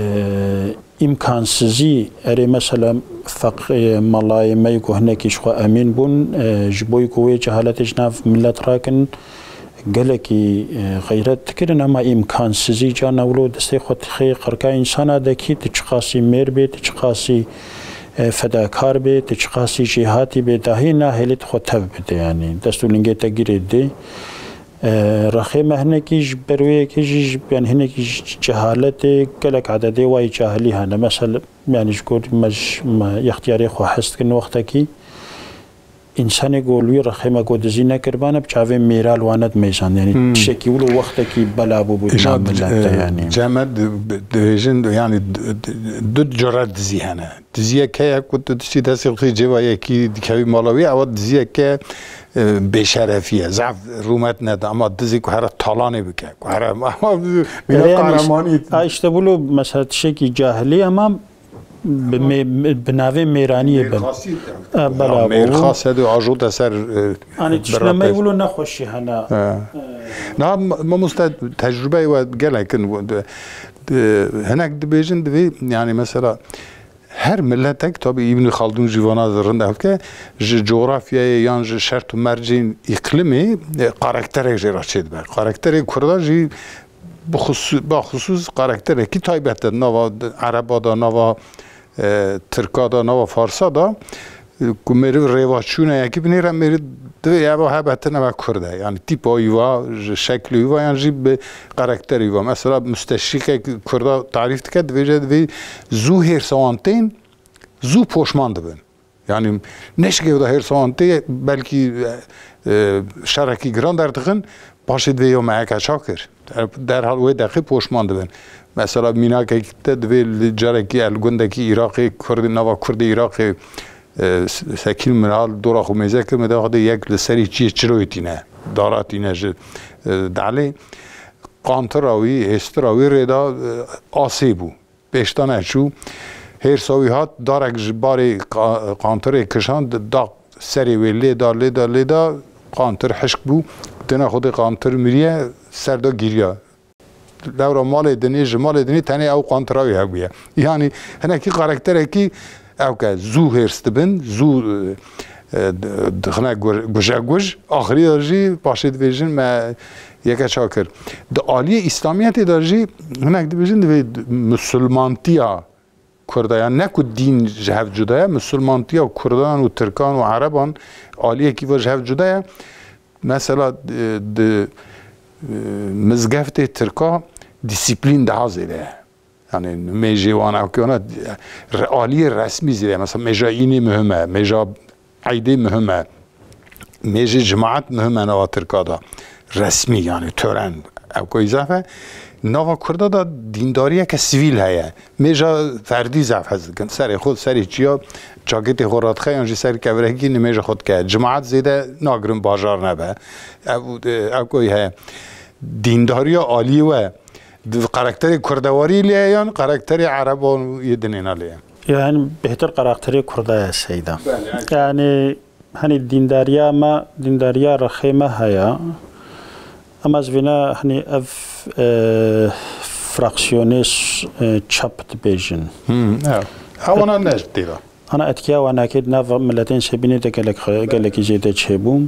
îmkansizî, erê, mesela, feq-, e, melayê me ku hinekî ji xwe emîn bûn, e, ji bo ku wê cehaletê ji nav milet rakin, gelekî, e, xeyret dikirin, ama îmkansizî carna wilo destê xwe dixê qirka însana dekî, tu çiqasî mêr bê, tu çiqasî, e, fedakar bê, tu çiqasî jêhatî bê, dahî nahêlî tu xwe tev bide, yanî dest û lingê te girê dê. E, rexê me hinekî ji ber wê yekê jî, ji, yanî hinekî ji cehaletê gelek ededê wayî cahilî hene. Mesela, yanî ji gor me ji, me yextiyarê xwe hes dikin wextekî, Însanê ku li wî rexê me ku dizî nekiribane, bi çavê mêra li wan nedimeyzand. Yanî Hmm. tiştekî wilo wextekî bela bûbû di Îja, nav milet de, e, yanî. Cem me di-, dibêjin, yanî d-, d-, du cure dizî hene. Diziyek heye ku tu diçî destê xwe cêva yekî dikevî mala wî, ewa diziyeke, e, bêşerefî ye. Zaf rûmet nede, ama dizî ku here talanê bike, ku here, ama mîna Erê, yanî, qehremanî. A, işte wilo mesela tiştekî cahilî, ama Bi mê-, bi navê mêraniyê bin. Mêrxasî. E, bela bû. Mêrxas hedi ajote ser, e, Anî tiştine me beratest. Wilo nexweşî hene. E. E. Na, ma-, mamoste tecrübeyê we gelek in. De, de, hinek dibêjin divê, yani mesela her miletek, tabi Îbn Xaldun jî vana rind ev ke, ji coğrafyayê yan ji şert û mercên îklimê, e, karakterek jê re çêdibe. Karakterê Kurda jî bi xusu-, ba xusûs karakterekî taybet e. Nava Ereba de, nava, e, Tirka de, nava Farsa de, e, ku meriv rêvaçûneyekî binêre, meriv divê ev hebetine ve Kurd e. Yani tîpa wî va, ji şeklê wî va, yan jî bi karakterê wî va. Mesela musteşrîkek Kurda tarîf dike, divêje divê zû hêrsa wan tên, zû poşman dibin. Yani neşikê da hêrsa wan tê, belkî, e, e, şerekî giran derdixin, paşê divê yo me heke ça kir. Der-, derhal wê deqê poşman dibin. Mesela mînakekî te divê li carekî el gundekî Iraqê, Kurdê, nava Kurdê Iraqê, e, s-, sekîn min hal dora xwe mêze kir, min de xwe de yek li serî çiyê çiroyê tîne, dara tîne ji, e, delê. Qantira wî, hêstira wî rê da, e, asê bû. Pêşta neçû, hêrsa wî hat, darek ji barê qa-, qantirê kişand, da serê wê lê da, lê da, lê da, qantir hişk bû. Dina xwedê qantir miriye, ser da giriya. Lewra malê dinê, ji malê dinê tenê ew qantira wî hebûye. Yanî hinekî karakterekî ew ke zû hêrs dibin, zû, e, e, dixine gu-, guje guj, axirî de jî paşê dibêjin me Yeke çakir. Di aliyê Îslamiyetê de jî hinek dibêjin, divê musulmantiya Kurda, yani ne ku dîn ji hev cuda ye, musulmantiya Kurdan û Tirkan û Ereban aliyekî ve ji hev cuda ye. Mesela, e, di, e, mizgeftê Tirka disiplîn daha zêde ye. Yani mêjê wan ew ke wana re-, aliyê resmî zêde ye. Mesela mêja înê muhim e, mêja eydê muhim e. Mêjê cimaet muhim e nava Tirka da. Resmî, yani tören, ew koy zaf e. Nava Kurda da dîndariyeke sivîl heye. Mêja ferdî zaf hez dikin. Serê xwe, serê çiya, çakêtê xwe radixe yan jî ser kevirekî nimêja xwe dike. Cimaet zêde nagirin bajar nebe. Ev, ev koy heye. Dîndariya alî we di karakterê kurdewarî lê ye yan karakterê ereban û yê dinêna lê ye? Yani bêhtir karakterê kurda ye seyda. Belê, evet. Yani Hani dîndariya me, dîndariya rexê me heye. Em ez vîna hani ev, e, fraksiyonê s-, e, çep dibêjin. Hmm, evet. Ewana ne tê de? Ana etkiya wan nakê di nav miletên sebînê de gelek, gelekî zêde çêbû.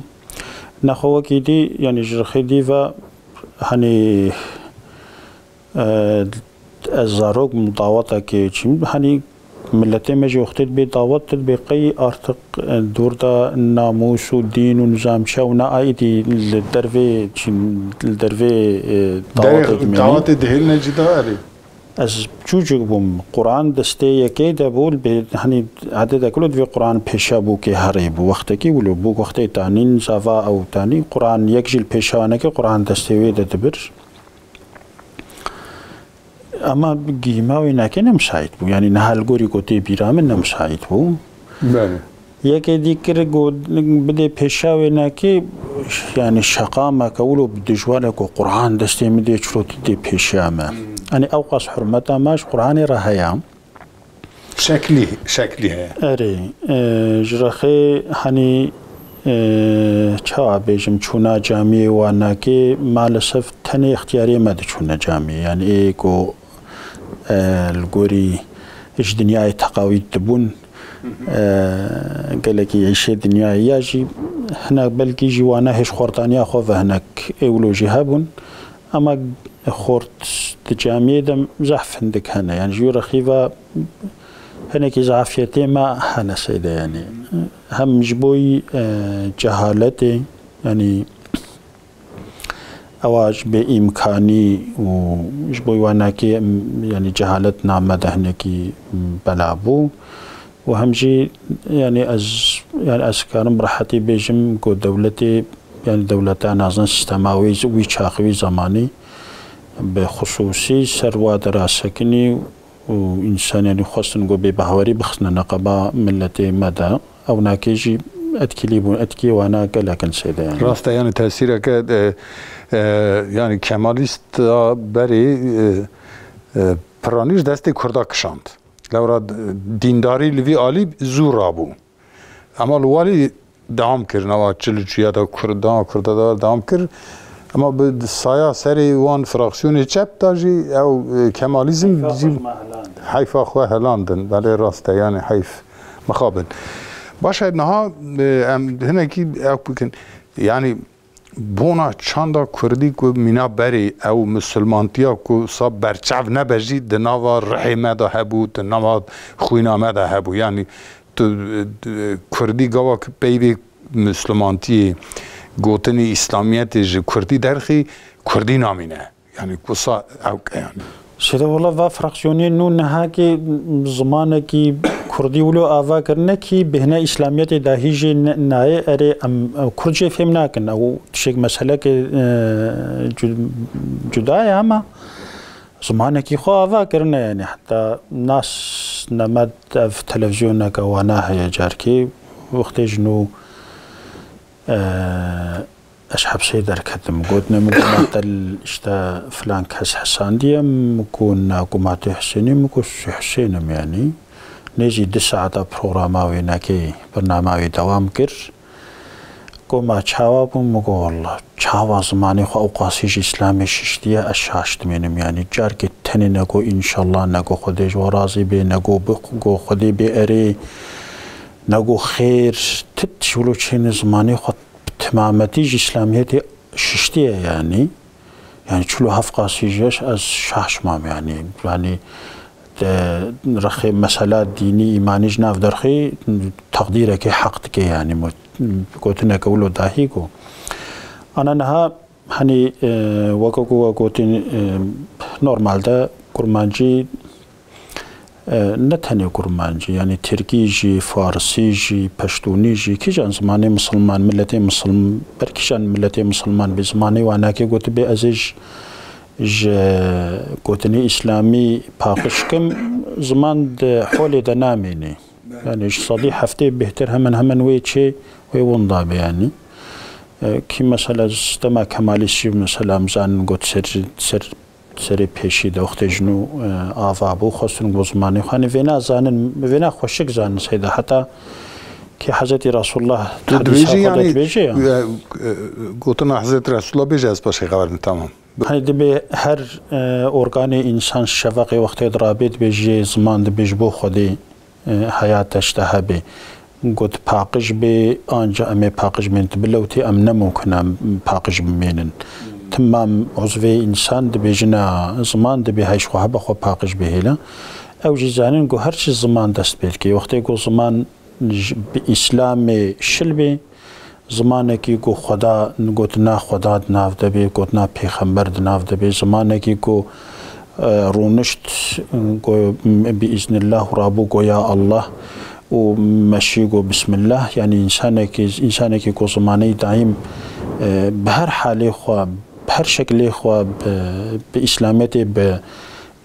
Nexwe wekî dî, yani ji rexê dî ve hani E, ez zarok dawetekê çîm, hani miletê me jî wextê dibê dawet, tu dibê qey artık, e, dor da namûs û dîn û nizam çi ew ne aîdî li dervê çîn, li dervê, e, Derê dawetê dimînî. Dawetê dihêline cî da erê. Ez çûçik bûm, Quran destê yekê de bû, li bê, hani ededek lo divê Quran pêşa bû kê herê bû. Wextekî wilo bû, wextê tanîn, zava ew tanî, Quran yek jî li pêşa nekê, Quran destê wê de dibir. Ema gihîma wê nekê ne misayît bû. Yanî niha li gorî ku tê bîra min ne misayît bû. Belê. Yekê dî kir got, bidê pêşa wê nekê, yanî şeqa me ke wilo bi dijwar e ku Qur'an destê min dê çirotî tê pêşiya me. Yanî ew qas hurmeta me ji Qur'anê re heye. Şeklî, şeklî heye. Erê, e, ji rexê, hanî, e, çawa bêjim, çûna camiyê wanakê, maalesef tenê ixtiyarê me diçûne camiyê. Yanî ê ku, e, li gorî ji dinyayê teqawît dibûn, e, gelekî îşê dinyayê ya jî hinek belkî jî wana hêj xwerdaniya xwe ve hinek ê wilo jî hebûn. Ema xort di camiyê de zehf hindik hene. Yanî ji wî rexî ve hinekî zafiyetê me hene seyde yanî. Hem ji bo yî, e, cehaletê, yanî ewa ji bê îmkanî û ji bo wanakê em, yanî cehalet name de hinekî bela bû. Û hem jî, yanî ez, yanî ez karim bi rehetî bêjim ku dewletê, yanî dewleta nazin sîstema wî, wî çaxî, wî zemanî bi xisûsî ser wa dera sekinî û însan, yanî xwestin ku bêbahwerî bixistine neqeba miletê me de. Ew nakê jî etkîlî bûn, etkî wana gelek in seyde yanî. Rast e, yanî tesîreke, e, e, yanî kemalîst a berê, e, e, piranî ji destê Kurda kişand. Lewra d-, dîndarî li vî alî zû rabû. Ema li walî dewam kir, nava çil û çûya de Kurda, Kurda de dewam kir. Ema bi saya serê wan fraksiyonê çep de jî ew, e, kemalîzm Heyfa jî xwe helandin. Heyfa xwe helandin. Belê rast e, yanî heyf. Mixabin. Baş e, niha, e, em hinekî ew bikin. Yanî bona çanda Kurdî ku mîna berê ew misilmantiya ku sa berçav nebe jî di nava rihê me de hebû, di nava xwîna me de hebû. Yanî tu, tu, Kurdî gava ki peyvê misilmantiyê, gotinê Îslamiyetê ji Kurdî derxî, Kurdî namîne. Yanî ku sa ew ke yanî. Seyda, wela va fraksiyonê nû niha ki zimanekî Kurdî wilo ava kirine ki bêhna Îslamiyetê dahî jê ne-, nayê erê em, ew Kurd jê fêm nakin. Ew tişek meseleke, e, cu-, cuda ye ama zimanekî xwe ava kirine, yanî heta nas nemed ev televîzyoneke wana heye carkê wextê ji nû, e, ez hepsê derketim. Gotine min ku ma te l-, işte filan kes hesandiye, min ku na, ku ma tu Husênî, min ku Husên im yanî. Nêzî du saeta programa wê nekê, bernama wê dewam kir. Ku ma çawa bû, min got, wallah, çawa zimanê xwe ew qasî ji Îslamê şiştiye, ez şaş dimênim. Yanî carkê tenê ne got înşallah, ne got Xwedê ji we razî bê, ne got bi, got Xwedê bê erê, ne got xêr, ti tişt wilo çêne zimanê xwe bi timametî ji Îslamiyetê şiştiye yanî. Yani çil û heft qasî jî ez şaş mam yani. Yani de rexê mesela dînî, îmanî ji nav derxî teqdîrekê heq dike yani. Mu-, gotineke wilo dahî ku. Ana niha hani, e, weke ku we gotin, e, normalde kurmancî E, ne tenê kurmancî, yani tirkî jî, farsî jî, peştûnî jî, kîjan zimanê misilman, miletê misilm-, ber kîjan miletê misilman bê zimanê wan nake gotibê ez ê ji, ji gotinê îslamî paqij kim, ziman di holê de namênê. Yani ji sedî heftê bêhtir hemen hemen wê çê, wê winda be yani. E, kî mesela sistema kemalîst jî mesela em zanin got ser, ser serê pêşî de wextê ji nû, e, ava bû, xwestin ku zimanê xwe, hani vêna zanin, vêna xweşik zanin seyda. Heta ki Hezretî Resulullah Tu hadîsa dibêjî xwe de yani, dibêje ya. e, e, gotina Hezretî Resulullah bêje ez paşê xeber me, tamam. Hani dibê her, e, organê însan şeveqê wextê dirabê dibêje ziman dibê ji bo Xwedê e, heyat te ji te hebe. Got paqij bê, anca em ê paqij bên. Tu bilewtê em ne mumkin e paqij bimênin. Timam uzvê însan dibêjin a ziman dibê heyş xwe hebe xwe paqij bihêle. Ew jî zanin ku her çi ziman dest pê dike. Wextê ku ziman ji, bi îslamê şil bê, zimanekî ku Xweda, gotina Xweda di nav de bê, gotina pêxember di nav de bê, zimanekî ku, e, rûnişt, ku bi îznillah û rabû go ya Allah û meşî go bismillah, yani însanekî, însanekî ku zimanê daîm, e, bi her halê xwe, bi her şeklê xwe, bi, bi îslamiyetê, bi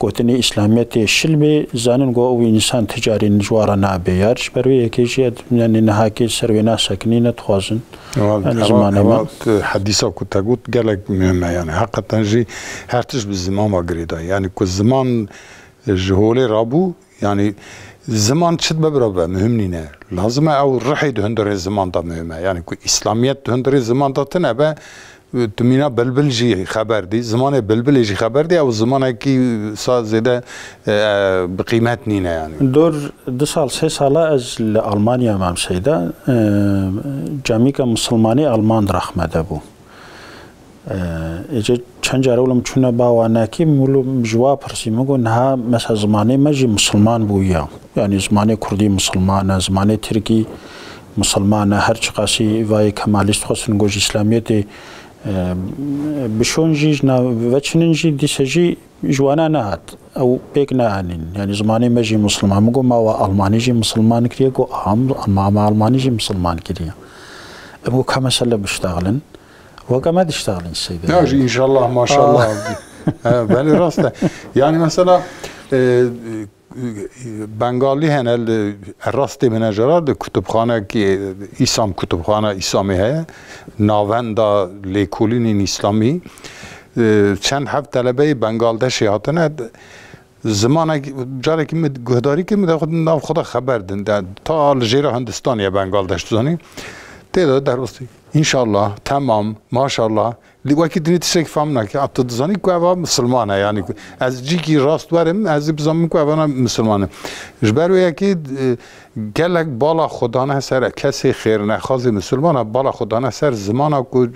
gotinê îslamiyetê şil bê, zanin ku ew însan ti carî ji wan re nabe yar. Ji ber wê yekê jî, yani niha kê ser wê nasekinî, nedixwazin. Ewa, Yani ewa, zimanê ewa me. t-, hedîsa ku te got gelek muhim e, yani heqeten jî her tişt bi ziman ve girêdayî. Yani ku ziman ji holê rabû, yani ziman çi dibe bira be, muhim nîne. Lazim e ew rihê di hundirê ziman de muhim e. Yani ku îslamiyet di hundirê ziman de tine be, tu mîna bilbil jî xeber dî, zimanê bilbilê jî xeber dî, ew zimanekî sa zêde, e, bi qîmet nîne yani. Dor du sal, sê sala ez li Almanya mam seyda, e, camîka misilmanî Alman di rexme de bû. E, êce çend care wilo min çûne ba wanekî, min wilo ji wa pirsî, min got, niha mesela zimanê me jî misilman bûye. Yani zimanê kurdî misilman e, zimanê tirkî misilman e, her çiqasî vayê kemalîst xwestin ku ji îslamiyetê, e, bişon jî, ji nav veçinin jî, dîse jî ji wana nehat. Ew pêk neanîn. Yani zimanê me jî misilman. Min got, ma we Almanî jî misilman kiriye? Got, aha, ma me Almanî jî misilman kiriye. Em got, ka mesele biştexilin. Weke me diştexilin seyde. Ya jî inşallah, maşallah. Ah. He, belê rast e. Yani mesela, e, e, Bengalî hene li, rastê min e jara li kutubxanekî, Îsam kutubxana Îsamê heye. Navenda lêkolînên Îslamî. E, çend heb telebeyê Bengaldeşê hatine. Zimanek, carekî min guhdarî kir, min de xwe nav xwe de xeber din. De, ta li jêra Hindistanê ye Bengaldeş, tu zanî. Tê de derbas. Înşallah, temam, maşallah. Li wekî dinê tiştekî fam nake. Ata dizanî ku eva misilman e, yani ku ez cîkî rast werim, ez ê bizanim ku evana misilman e. Ji ber wê yekê, e, gelek bala xwe dane ser e, kesê xêrnexazê misilman e, bala xwe dane ser zimana ku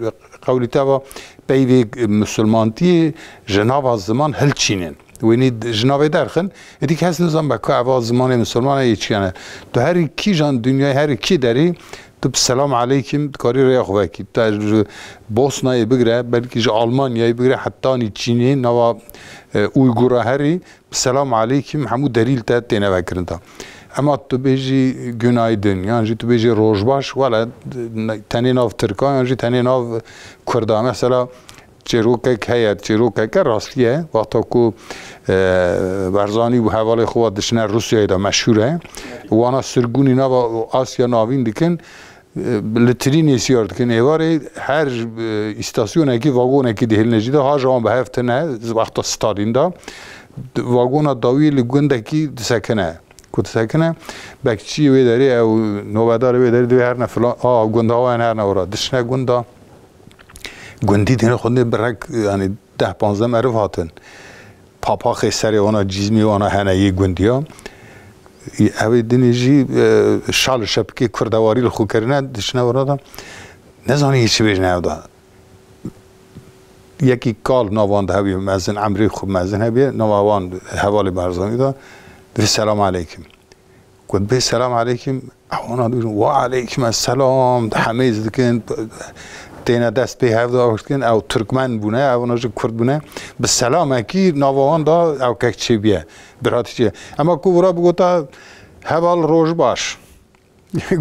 qewlî te va peyvê misilmantiyê ji nava ziman hilçînin. Wênî d-, ji navê derxin, êdî kes nizan be ku eva zimanê misilman e yê çi ye ne. Tu herî kîjan dinyayê, herî kî derî, tu bi selam aleykim dikarî rêya xwe vekî. Tu ji Bosnayê bigire, belkî ji Almanyayê bigire, hetanî Çînê, nava, e, Uygura herî, bi selam aleykim hemû derî li te têne vekirin ta. Ema tu bêjî günaydın, yan jî tu bêjî rojbaş, wele, tenê nav Tirkan, yan jî tenê nav Kurda. Mesela, çêrokek heye, çêrokeke rastî ye. Wexta ku, e, Barzanî û hevalê xwe diçine Rûsyayê de meşhûr e. Wana sirgûnî nava Asya Navîn dikin, e, li trînê siyar dikin. Êvarê her, e, îstasyonekî vagonekî dihêline jî de ha ji wan bi hev tine, wexta Stalîn de. Vagona dawî li gundekî disekine. Ku disekine, bekçiyê wê derê ew nobedarê wê derê divê herine filan, a, gunda wan herine ora. Diçine gunda. Gundî dêne xwendê bi rek, yani deh panzdeh meriv hatin. Papaxê serê wana, cîzmê wana hene yê gundiya. Ew ê dinê jî, e, şal û şepikê kurdewarî li xwe kirine, diçine wana da. Nezanî yê çi bêjine ew da. yekî kal nava wan de hebiye, mezin, emrê xwe mezin hebiye, nava wan hevalê Barzanî de, dibê selam aleykim. Ku dibê selam aleykim, ewana dibêjin, "Wa aleykim esselam", hemêz dikin, têne dest pê hev de dikin, ew Tirkmen bûne, ewana jî Kurd bûne. Bi selamekî nava wan de ew kek çêbiye, biratî çêbiye. Ema ku wira bigota, "Heval roj baş."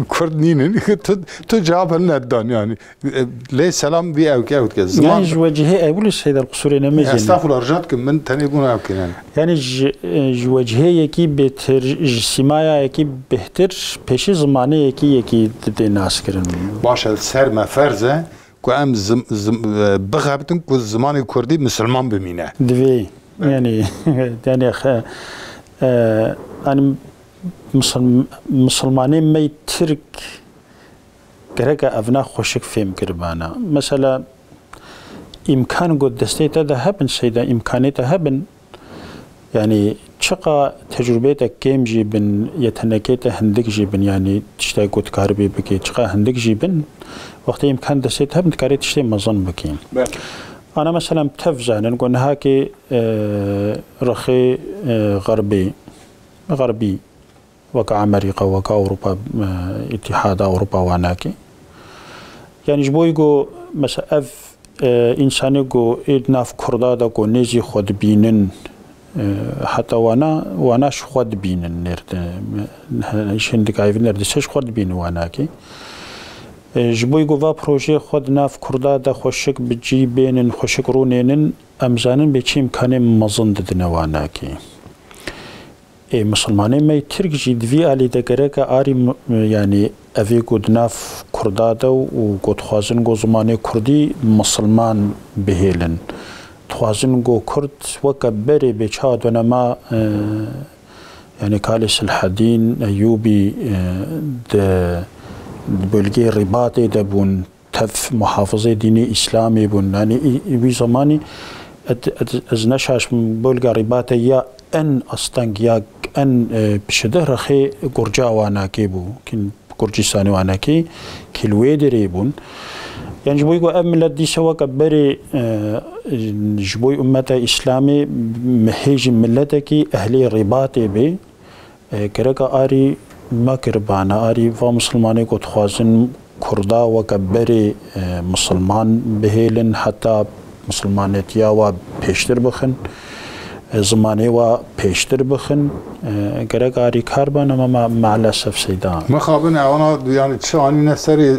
Kurd nînin, tu, tu cevap hil nedidan yani. E, lê selam vî ew ke, ew dike. Ziman Yani ji wecihê ew li Seyda qusûrê nemêjin. Estağfurullah, rica dikim, min tenê bûna ew kirin. Yani ji, e, ji wecihê yekî bêtir, ji sîmaya yekî bêhtir, pêşî zimanê yekî, yekî didê nas kirin. Baş e, ser me ferz e ku em zim-, zim-, e, bixebitin ku zimanê kurdî misilman bimîne. Divê, yani, yani, xe-, e, yani, misil-, misilmanê me yê Tirk gereke evna xweşik fêm kiribana. Mesela, îmkan ku destê te de hebin, Seyda, îmkanê te hebin, yani, çiqa tecrûbê te kêm jî bin, yetenekê te hindik jî bin, yani, tiştek ku dikaribî bikê, çiqa hindik jî bin, wextê îmkan destê te hebin, dikarê tiştê mezin bikî. Belkî. Ana, mesela, tev zanin ku nihakê, e, rixê, e, xerbê, xerbî, weke Amerîka, weke Ewropa, e, Îtîhada Ewropa wanakê. Yani ji bo ku, mesela, ev, e, însanê ku ê di nav Kurda de ku nêzî xwe dibînin, e, heta wana, wana ji xwe dibînin nêrde, e, ji hindika evî nêrde se ji xwe dibînin wanakê. E, ji bo ku va projeyê xwe di nav Kurda de xweşik bi cî bênin, xweşik rûnênin, em zanin bê çi îmkanê mezin didine wanakê. Ê, misilmanê me yê Tirk jî di vî alî de gereke arî mi-, yanî evê ku di nav Kurda de û ku dixwazin ku zimanê Kurdî misilman bihêlin. Dixwazin ku Kurd weke berê bê çawa donema, e, yanî kalê Silhedîn Eyûbî, e, di, di bölgeyê Rîbatê de bûn. Tev muhafizê dînê Îslamê bûn. Yanî î, î wî zemanî et, et, ez neşaş bim, bölga Rîbatê ya en asteng ya en, e, pişidih rexê Gurca wanakê bû. Kîn Gurcistanê wanakê kî li wê derê bûn. Yanî ji bo ku ev milet dîsa weke berê, e, ji bo ummeta Îslamê mihê jî miletekî ehlê Rîbatê bê. E, gereka arî me kiribana, arî va misilmanê ku dixwazin Kurda weke berê, e, misilman bihêlin, heta misilmanetiya wa pêştir bixin, e, zimanê wa pêştir bixin. E, gerek arî kar bana, ama ma-, maalesef Seyda. Mixabin e, wana, yani, çi anîne serê,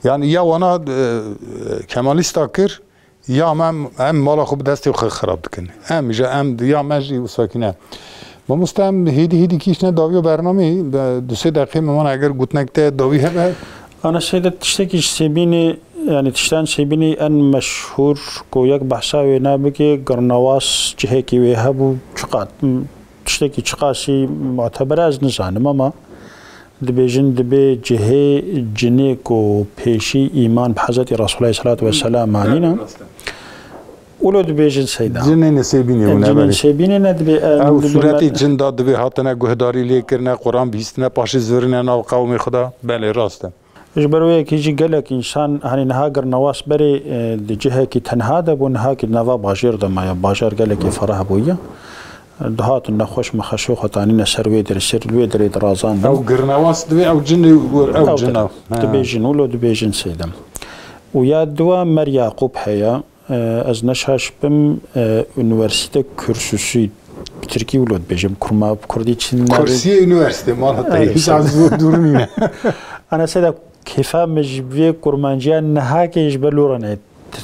yani, ya wana, e, Kemalîsta kir, Ya me em, em mala xwe bi destê xwe xirab dikin. Em ji em, ya me jî wisa kî ne. Mamoste, em hêdî hêdî kîşne dawiya bernameyê, be, du sê deqê me mane, eger gotinek te dawî hebe. Ana Seyda, tiştekî ji Sêbînê, yani tiştan Sêbînê en meşhûr ku yek behsa wê nebike, Girnewas cihekî wê hebû, çiqat, tiştekî çiqasî muteber ez nizanim, ama Dibêjin, dibê cihê cinê ku pêşî îman bi Hezretî Resulullah aleyhisselatu vesselam anîne. Belê, rast e. Wilo dibêjin Seyda. Cinên Sêbînê bûne, cinên belê. Sêbînê ne dibê, e, Ew dibê sûretê me- cin da dibê hatine guhdarî lê kirine, Quran bihîstine, paşê zirine nav qewmê xwe da. Belê, rast e. Ji ber wê yekê jî gelek însan, hani niha Girnewas berê, e, di cihekî tenha de bû, niha kî di nava bajêr de maye, bajar gelekî ferah bûye. Dihatin nexweş mixeşê xwe tanîne ser wê derê, ser wê derê dirazandin. Ew Girnewas divê ew cinê, ew Ew cina. He. Dibêjin, wilo dibêjin Seyda. Û ya diwa Mer Yaqûb heye, e, ez neşaş bim, e, unîversîte kürsüsü, bi tirkî wilo dibêjim, kurma, bi kurdî çi navê? Kursiyê unîversîte, mala te. Erê, hiç sağ ol. Az zor durum yine. Ana Seyda, kêfa min ji vê kurmanciya niha kê ji ber lû re neyê.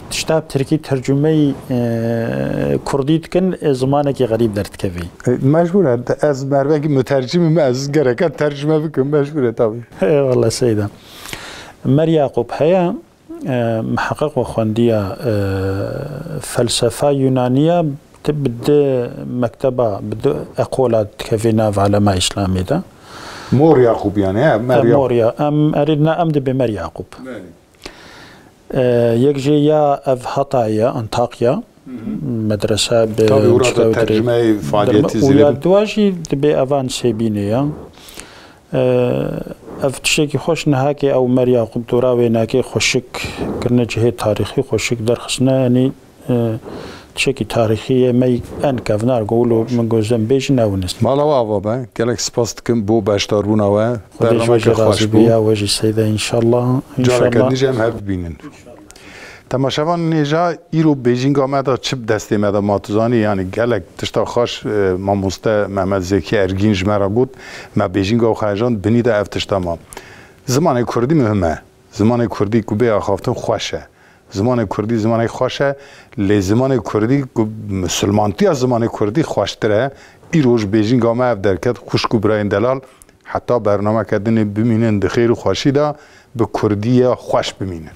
Tişta bi tirkî tercumeyî, e, kurdî dikin, e, zimanekî xerîb derdikevî. E, mecbûr e, ez mervekî mutercim im, ez gereke tercume bikim, mecbûr e tabî. Eyvallah Seyda. Mer Yaqûb heye, e, miheqeq we xwendiya, e, felsefa Yunaniya, ti bi di mekteba, bi di ekola dikevê nav alema Îslamê de. Mor Yaqûb yani, he, Mer E, Yaqûb. Mor ya, em, erê, ne, em dibê Mer Yaqûb. Belê. E, yek jê ya ev Hatay ya, Antakya, Hı hı. medrese bi Tabii, orada çiqewtirê tercüme faaliyeti derme-, û ya zêde. Diwa jî dibê evan Sêbînê ya. E, ev tiştekî xweş niha kê ew Mer Yaqûb dora wênakê xweşik kirine cihê tarîxî, xweşik derxistine, yanî e, tiştekî tarîxî ye, me en kevnar go wilo min go zem bêjî newinist. Mala we ava be, gelek spas dikim bo beşdarbûna we. Xwedê ji we jî razî be, ya we jî seyde înşallah. Careke din jî em hev bibînin. Temaşevan nêja îro bêjînga me de çi bi destê me de ma tu zanî, yanî gelek tişta xweş, e, mamoste Mehmet Zekî Ergîn ji me re got, me bêjînga xwe hejand, binî de ev tişta ma. Zimanê kurdî muhim e. Zimanê kurdî ku bê axaftin xweş e. Zimanê kurdî zimanê xweş e, lê zimanê kurdî ku misilmantiya zimanê kurdî xweştir e. Îro ji bêjînga me ev derket, xwişk û birayên delal, heta bernameke dinê bimînin di xêr û xweşî de, bi kurdî ya xweş bimînin.